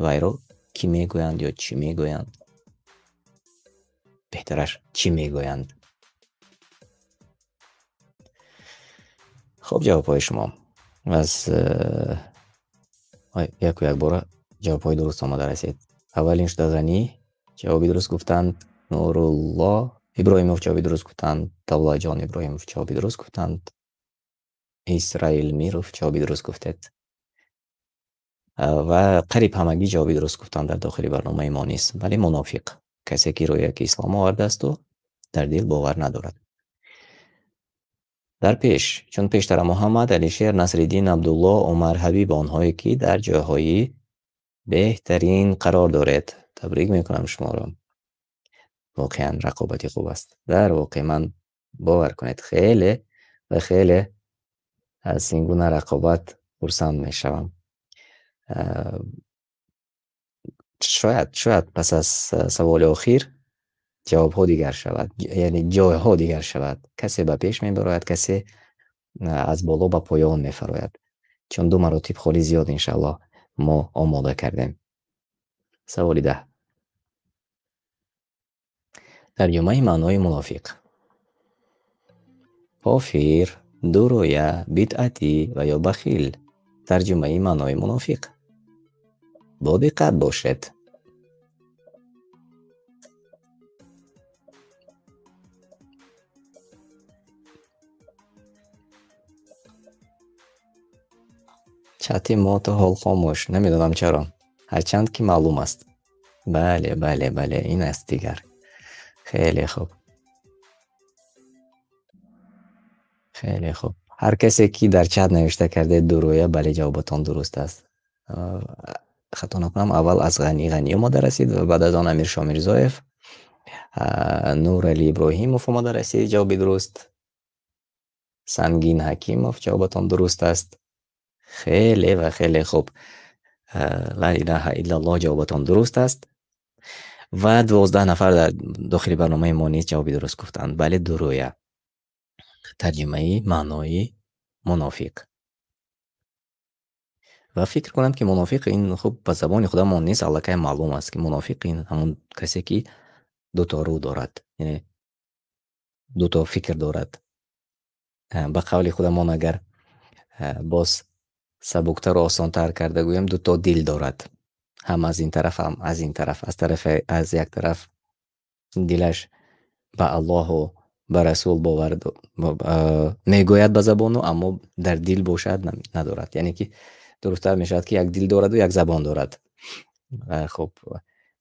[SPEAKER 1] вайро кӣ мегӯянд ё чӣ мегӯянд? Беҳтараш чӣ мегӯянд? Хуб, ҷавобҳои шумо аз яку якбора ҷавобҳои дуруст омада расид. Аввалин шуда Ғанӣ ҷавоби дуруст гуфтанд, Нурулло Иброҳимов ҷавоби дуруст гуфтанд, Давлатҷон Иброҳимов ҷавоби дуруст гуфтанд, Исраил Миров ҷавоби дуруст гуфтед ва қариб ҳамагӣ ҷавоби дуруст гуфтанд дар дохили барномаи мо низ. Вале мунофиқ касе ки рӯяки ислом овардаасту дар дил бовар надорад. Дар пеш, чун пештара Муҳаммад, Алишер, Насриддин, Абдулло, Умар Ҳабиб, онҳое ки дар ҷойҳои беҳтарин қарор доред, табрик мекунам шуморо. Воқеан рақобати хуб аст. Дар воқеъ ман бовар кунед, хеле ва хеле аз ин гуна рақобат хурсанд мешавам. Шояд пас аз саволи охир ҷавобҳо дигар шавад, яъне ҷойҳо дигар шавад. Касе ба пеш мебарояд, касе аз боло ба поён мефарояд. Чун 2 маротиб холи зиёд иншааллоҳ мо омода кардем. Саволи 10. Тарҷумаи маънои мунофиқ. Кофир, дурӯя, бидъатӣ ва ё бахил. Тарҷумаи маънои мунофиқ. Бо диққат бошед. Чати мо то ҳол хомӯш, намедонам чаро, ҳарчанд ки маълум аст. Бале, бале, бале, ин аст дигар. Хеле хуб. Хеле хуб. Ҳар касе ки дар чат навишта кардед дурӯя, бале, ҷавобатон дуруст аст. Хато накунам, аввал аз Ғанӣ Ғанӣ омода расид ва баъд аз он Амиршо Мирзоев, Нуралӣ Иброҳимов омода расид, ҷавоби дуруст. Сангин Ҳакимов, ҷавобатон дуруст аст. Хеле ва хеле хуб. Ла илаҳа иллаллоҳ, ҷавобатон дуруст аст. Ва 12 нафар дар дохили барномаи мо низ ҷавоби дуруст гуфтанд. Бале, дурӯя. Тарҷумаи маънои мунофиқ. Ва фикр кунам ки мунофиқ ин хуб ба забони худамон низ аллакай маълум аст, ки мунофиқ ин ҳамон касе ки дуто рӯ дорад, яъне дуто фикр дорад. Ба қавли худамон агар боз сабуктару осонтар карда гӯем, дуто дил дорад. Ҳам аз ин тараф, ҳам аз ин тараф. Аз як тараф дилаш ба Аллоҳу ба Расул бовар мегӯяд ба забону, аммо дар дил бошад надорад. Яъне ки дурусттар мешавад ки як дил дораду як забон дорад. Хуб,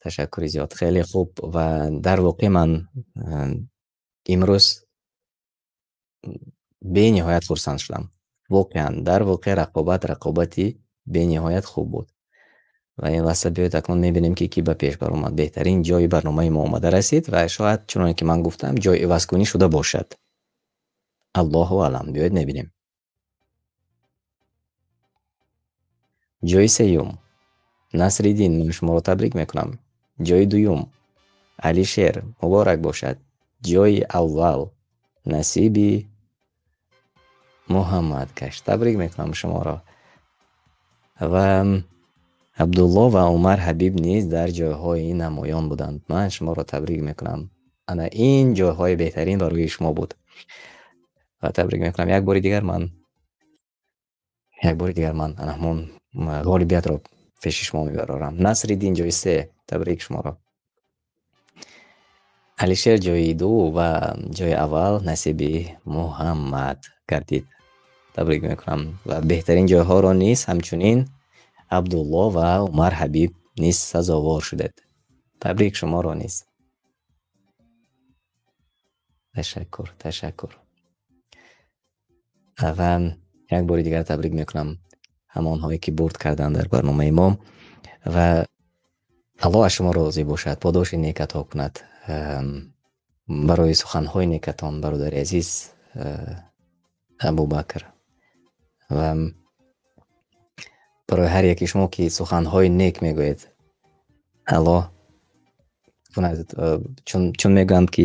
[SPEAKER 1] ташаккури зиёд. Хеле хуб. Ва дар воқеъ ман имрӯз бениҳоят хурсанд шудам. Воқеан, дар воқеъ рақобати бениҳоят хуб буд. Ва ин лаҳза биёед акнун мебинем ки ки ба пеш баромад. Беҳтарин ҷои барномаи мо омада расид ва шояд чуноне ки ман гуфтам ҷои ивазкунӣ шуда бошад. Аллоҳу аълам. Биёед мебинем. Ҷои сеюм Насриддин, ман шуморо табрик мекунам. Ҷои дуюм Алишер, муборак бошад. Ҷои аввал насиби Муҳаммад гашт. Табрик мекунам шуморо. Ва Абдулло ва Умар Ҳабиб низ дар ҷойҳои намоён буданд. Ман шуморо табрик мекунам. Ана ин ҷойҳои беҳтарин барои шумо буд. Ва табрик мекунам. Як бори дигар ман ана ҳамон ғолибиятро пеши шумо мебарорам. Насриддин ҷои 3, табрик шуморо. Алишер ҷои 2 ва ҷои аввал насиби Муҳаммад гардид. Табрик мекунам. Ва беҳтарин ҷойҳоро низ ҳамчунин Абдулло ва Умар Ҳабиб низ сазовор шудед. Табрик шуморо низ. Ташаккур, ташаккур. Ва як бори дигар табрик мекунам ҳамонҳое ки бурд карданд дар барномаи мо ва Аллоҳ аз шумо розӣ бошад, подоши нек ато кунад. Барои суханҳои некатон, бародари азиз Абубакр, ва барои ҳар яки шумо ки суханҳои нек мегӯед, Аллоҳ кунад, чун мегӯянд ки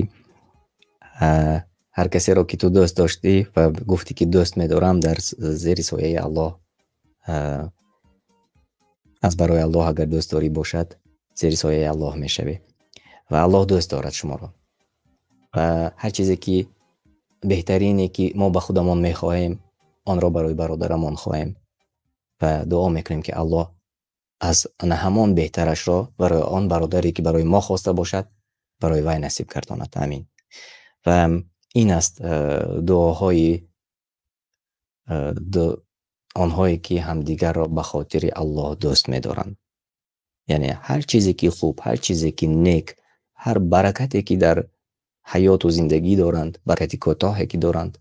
[SPEAKER 1] ҳар касеро ки ту дӯст доштӣ ва гуфтӣ ки дӯст медорам, дар зери сояи Аллоҳ, аз барои Аллоҳ агар дӯстдорӣ бошад, зери сояи Аллоҳ мешавӣ ва Аллоҳ дӯст дорад шуморо. Ва ҳар чизе ки беҳтарине ки мо ба худамон мехоҳем, онро барои бародарамон хоҳем ва дуо мекунем ки Аллоҳ аз ҳамон беҳтарашро барои он бародаре ки барои мо хоста бошад, барои вай насиб гардонад. Амин. Ва ин аст дуоҳои онҳое ки ҳамдигарро ба хотири Аллоҳ дӯст медоранд. Яъне ҳар чизе ки хуб, ҳар чизе ки нек, ҳар баракате ки дар ҳаёту зиндагӣ доранд, баракати кӯтоҳе ки доранд,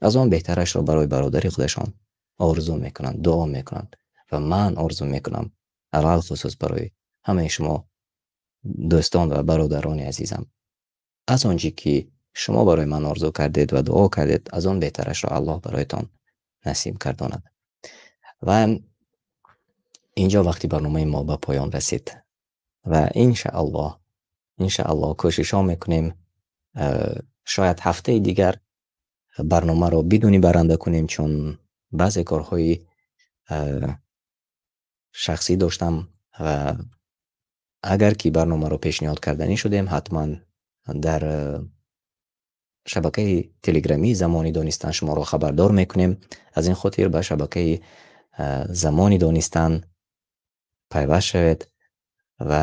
[SPEAKER 1] аз он беҳтарашро барои бародари худашон орзу мекунанд, дуо мекунанд. Ва ман орзу мекунам, алалхусус барои ҳамаи шумо дӯстон ва бародарони азизам, аз он чӣ ки шумо барои ман орзу кардед ва дуо кардед, аз он беҳтарашро Аллоҳ бароятон насиб гардонад. Ва инҷо вақти барномаи мо ба поён расид ва иншааллоҳ кӯшишҳо мекунем, шояд ҳафтаи дигар барномаро бидуни баранда кунем, чун баъзе корҳои шахсӣ доштам ва агар ки барномаро пешниҳод карданӣ шудем, ҳатман дар шабакаи телеграмии Замони Донистан шуморо хабардор мекунем. Аз ин хотир ба шабакаи Замони Донистан пайваст шавед ва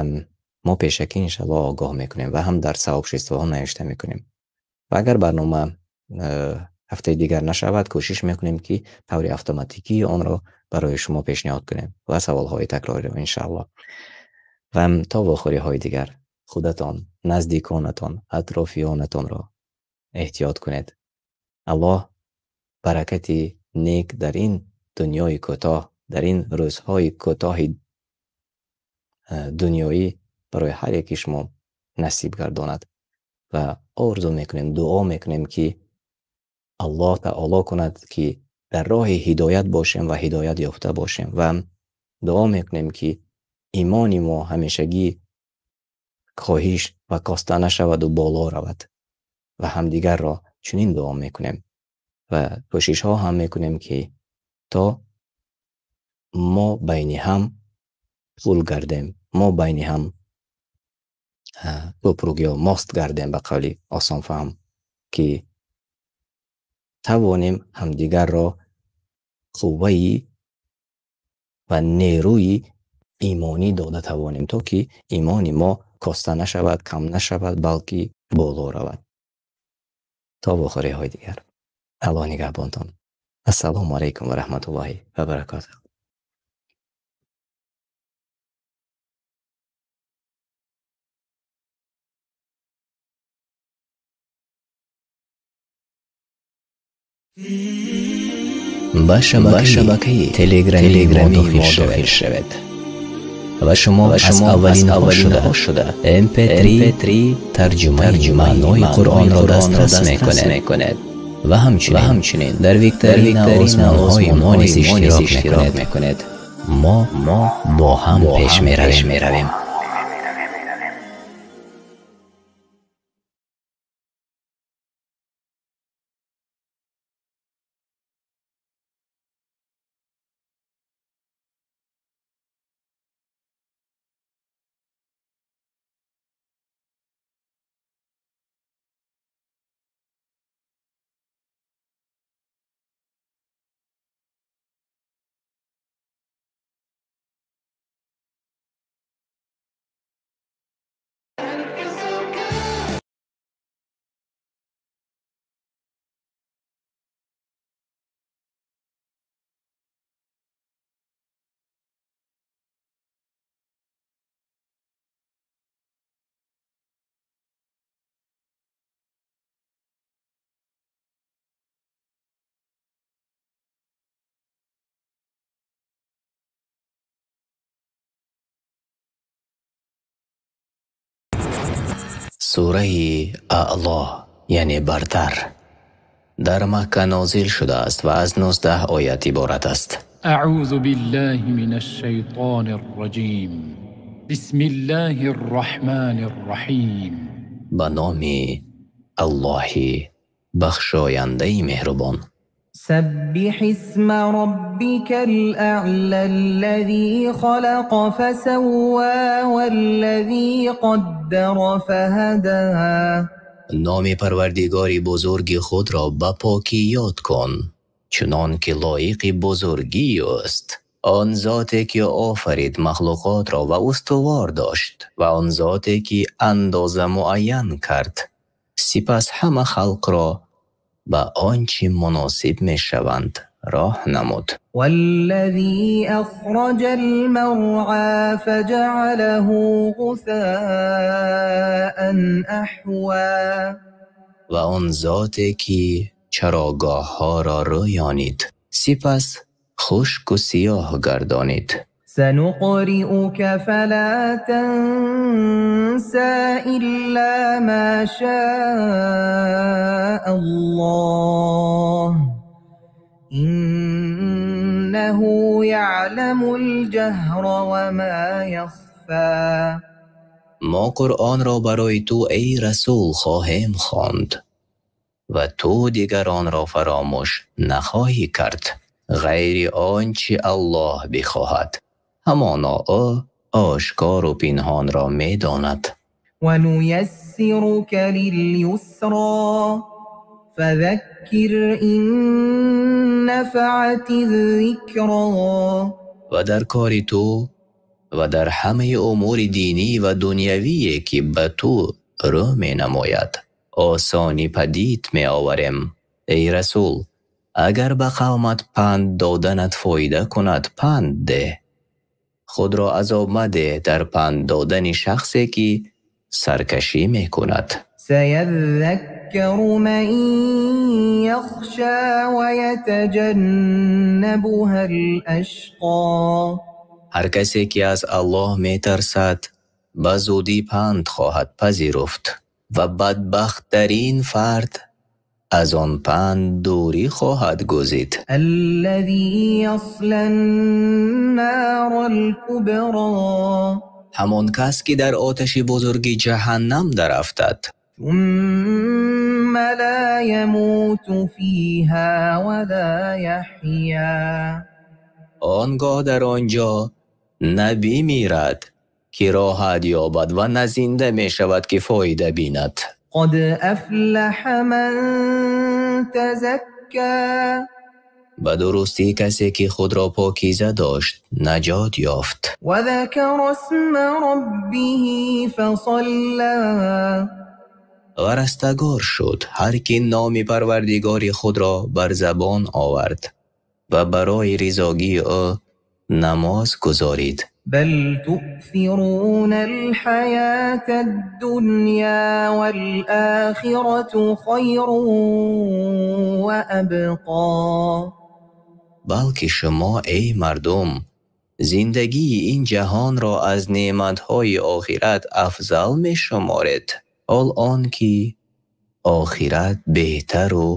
[SPEAKER 1] мо пешакӣ иншааллоҳ огоҳ мекунем ва ҳам дар савобшиствоҳо навишта мекунем. Ва агар барнома ҳафтаи дигар нашавад, кӯшиш мекунем ки таври автоматикии онро барои шумо пешниҳод кунем ва саволҳои такрориро иншааллоҳ. Ва то вохӯриҳои дигар худатон, наздиконатон, атрофиёнатонро эҳтиёт кунед. Аллоҳ баракати нек дар ин дунёи кӯтоҳ, дар ин рӯзҳои кӯтоҳи дунёӣ барои ҳар яки шумо насиб гардонад ва орзу мекунем, дуо мекунем ки Аллоҳ таоло кунад ки дар роҳи ҳидоят бошем ва ҳидоят ёфта бошем ва дуо мекунем ки имони мо ҳамешагӣ коҳиш ва коста нашаваду боло равад ва ҳамдигарро чунин дуо мекунем ва кӯшишҳо ҳам мекунем ки то мо байни ҳам пул гардем, мо байни ҳам кӯпрук ё мост гардем, ба қавли осонфаҳм, ки тавонем ҳамдигарро қувваи ва нерӯи имонӣ дода тавонем, то ки имони мо коста нашавад, кам нашавад, балки боло равад. То вохӯриҳои дигар. Аллоҳ нигаҳбонтон. Ассалому алайкум ва раҳматуллоҳи ва баракотуҳ. Ба шабакаи телеграмии мо дохил шавед ва шумо аз аввалинҳо шуда MP3 тарҷумаи маънои Қуръонро дастрас мекунед ва ҳамчунин дар викторина озмунҳои мо низ иштирок мекунед. Мо бо ҳам пеш меравем. Сураи Аъло, яъне бартар, дар Макка нозил шудааст ва аз 19 оят иборат аст.
[SPEAKER 2] أعوذ بالله من الشيطان الرجيم. بسم الله الرحمن الرحيم.
[SPEAKER 1] Ба номи Аллоҳи бахшояндаи меҳрубон.
[SPEAKER 3] سبح اسم ربك الأعلى الذي خلق فسوى والذي قدر فهدى.
[SPEAKER 1] Номи Парвардигори бузурги худро ба покӣ ёд кун, чунон ки лоиқи бузургии ӯст. Он зоте ки офарид махлуқотро ва устувор дошт, ва он зоте ки андоза муайян кард, сипас ҳама халқро ба он чи муносиб мешаванд роҳ намуд.
[SPEAKER 3] والذي أخرج المرعى فجعله غثاء أحوى.
[SPEAKER 1] Ва он зоте ки чарогоҳҳоро рӯёнид, сипас хушку сиёҳ гардонид.
[SPEAKER 3] سنقرئك فلا تنسى إلا ما شاء الله إنه يعلم الجهر وما يخفى.
[SPEAKER 1] Мо Қуръонро барои ту, эй расул, хоҳем хонд ва ту дигар онро фаромӯш нахоҳӣ кард, ғайри он чи Аллоҳ бихоҳад. Ҳамоно ӯ ошкору пинҳонро медонад.
[SPEAKER 3] ونيسرك لليسرى فذكر إن نفعت الذكرى.
[SPEAKER 1] Ва дар кори ту ва дар ҳамаи умури динӣ ва дунявие ки ба ту рӯ менамояд, осонӣ падид меоварем. Эй расул, агар ба қавмат панд доданат фоида кунад, панд деҳ. Худро азоб мадеҳ дар панд додани шахсе ки саркашӣ мекунад.
[SPEAKER 3] سيذكر من يخشى ويتجنبها الأشقى.
[SPEAKER 1] Ҳар касе ки аз Аллоҳ метарсад, ба зудӣ панд хоҳад пазируфт ва бадбахттарин фард аз он панд дурӣ хоҳад гузид.
[SPEAKER 3] الذي يصلى النار الكبرى.
[SPEAKER 1] Ҳамон кас ки дар оташи бузурги ҷаҳаннам дарафтад,
[SPEAKER 3] ثم لا يموت فيها ولا يحيا.
[SPEAKER 1] Он гоҳ дар он ҷо на бимирад, ки роҳат ёбад, ва на зинда мешавад, ки фоида бинад.
[SPEAKER 3] قد أفلح من تزكى.
[SPEAKER 1] Ба дурустӣ касе ки худро покиза дошт, наҷот ёфт.
[SPEAKER 3] وذكر اسم ربه فصلى.
[SPEAKER 1] Ва растагор шуд ҳар ки номи Парвардигори худро бар забон овард ва барои ризогии ӯ намоз гузорид.
[SPEAKER 3] بل تؤثرون الحياة الدنيا والآخرة خير وأبقى.
[SPEAKER 1] Балки шумо, эй мардум, зиндагии ин ҷаҳонро аз неъматҳои охират афзал мешуморед, ҳол он ки охират беҳтару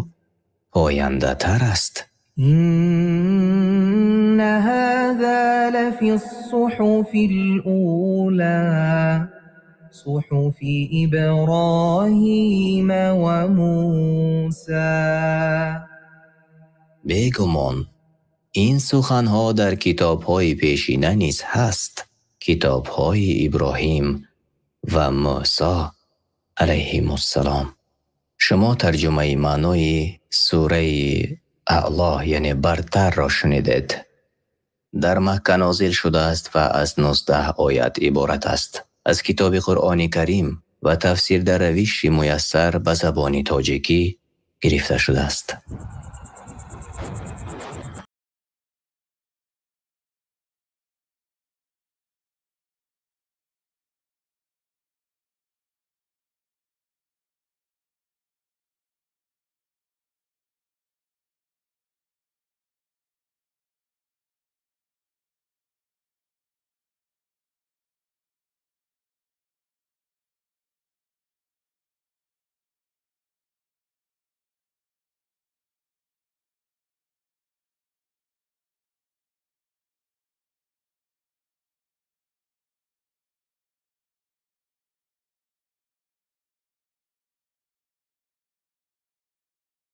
[SPEAKER 1] пояндатар аст.
[SPEAKER 3] إن هذا لفي الصحف الأولى صحف إبراهيم وموسى.
[SPEAKER 1] Бегумон, ин суханҳо дар китобҳои пешина низ ҳаст, китобҳои Иброҳим ва Мӯсо алайҳимуссалом. Шумо тарҷумаи маънои сураи Аъло, яъне бартарро шунидед. Дар Макка нозил шудааст ва аз 19 оят иборат аст. Аз китоби Қуръони Карим ва тафсир дар равиши муяссар ба забони тоҷикӣ гирифта шудааст.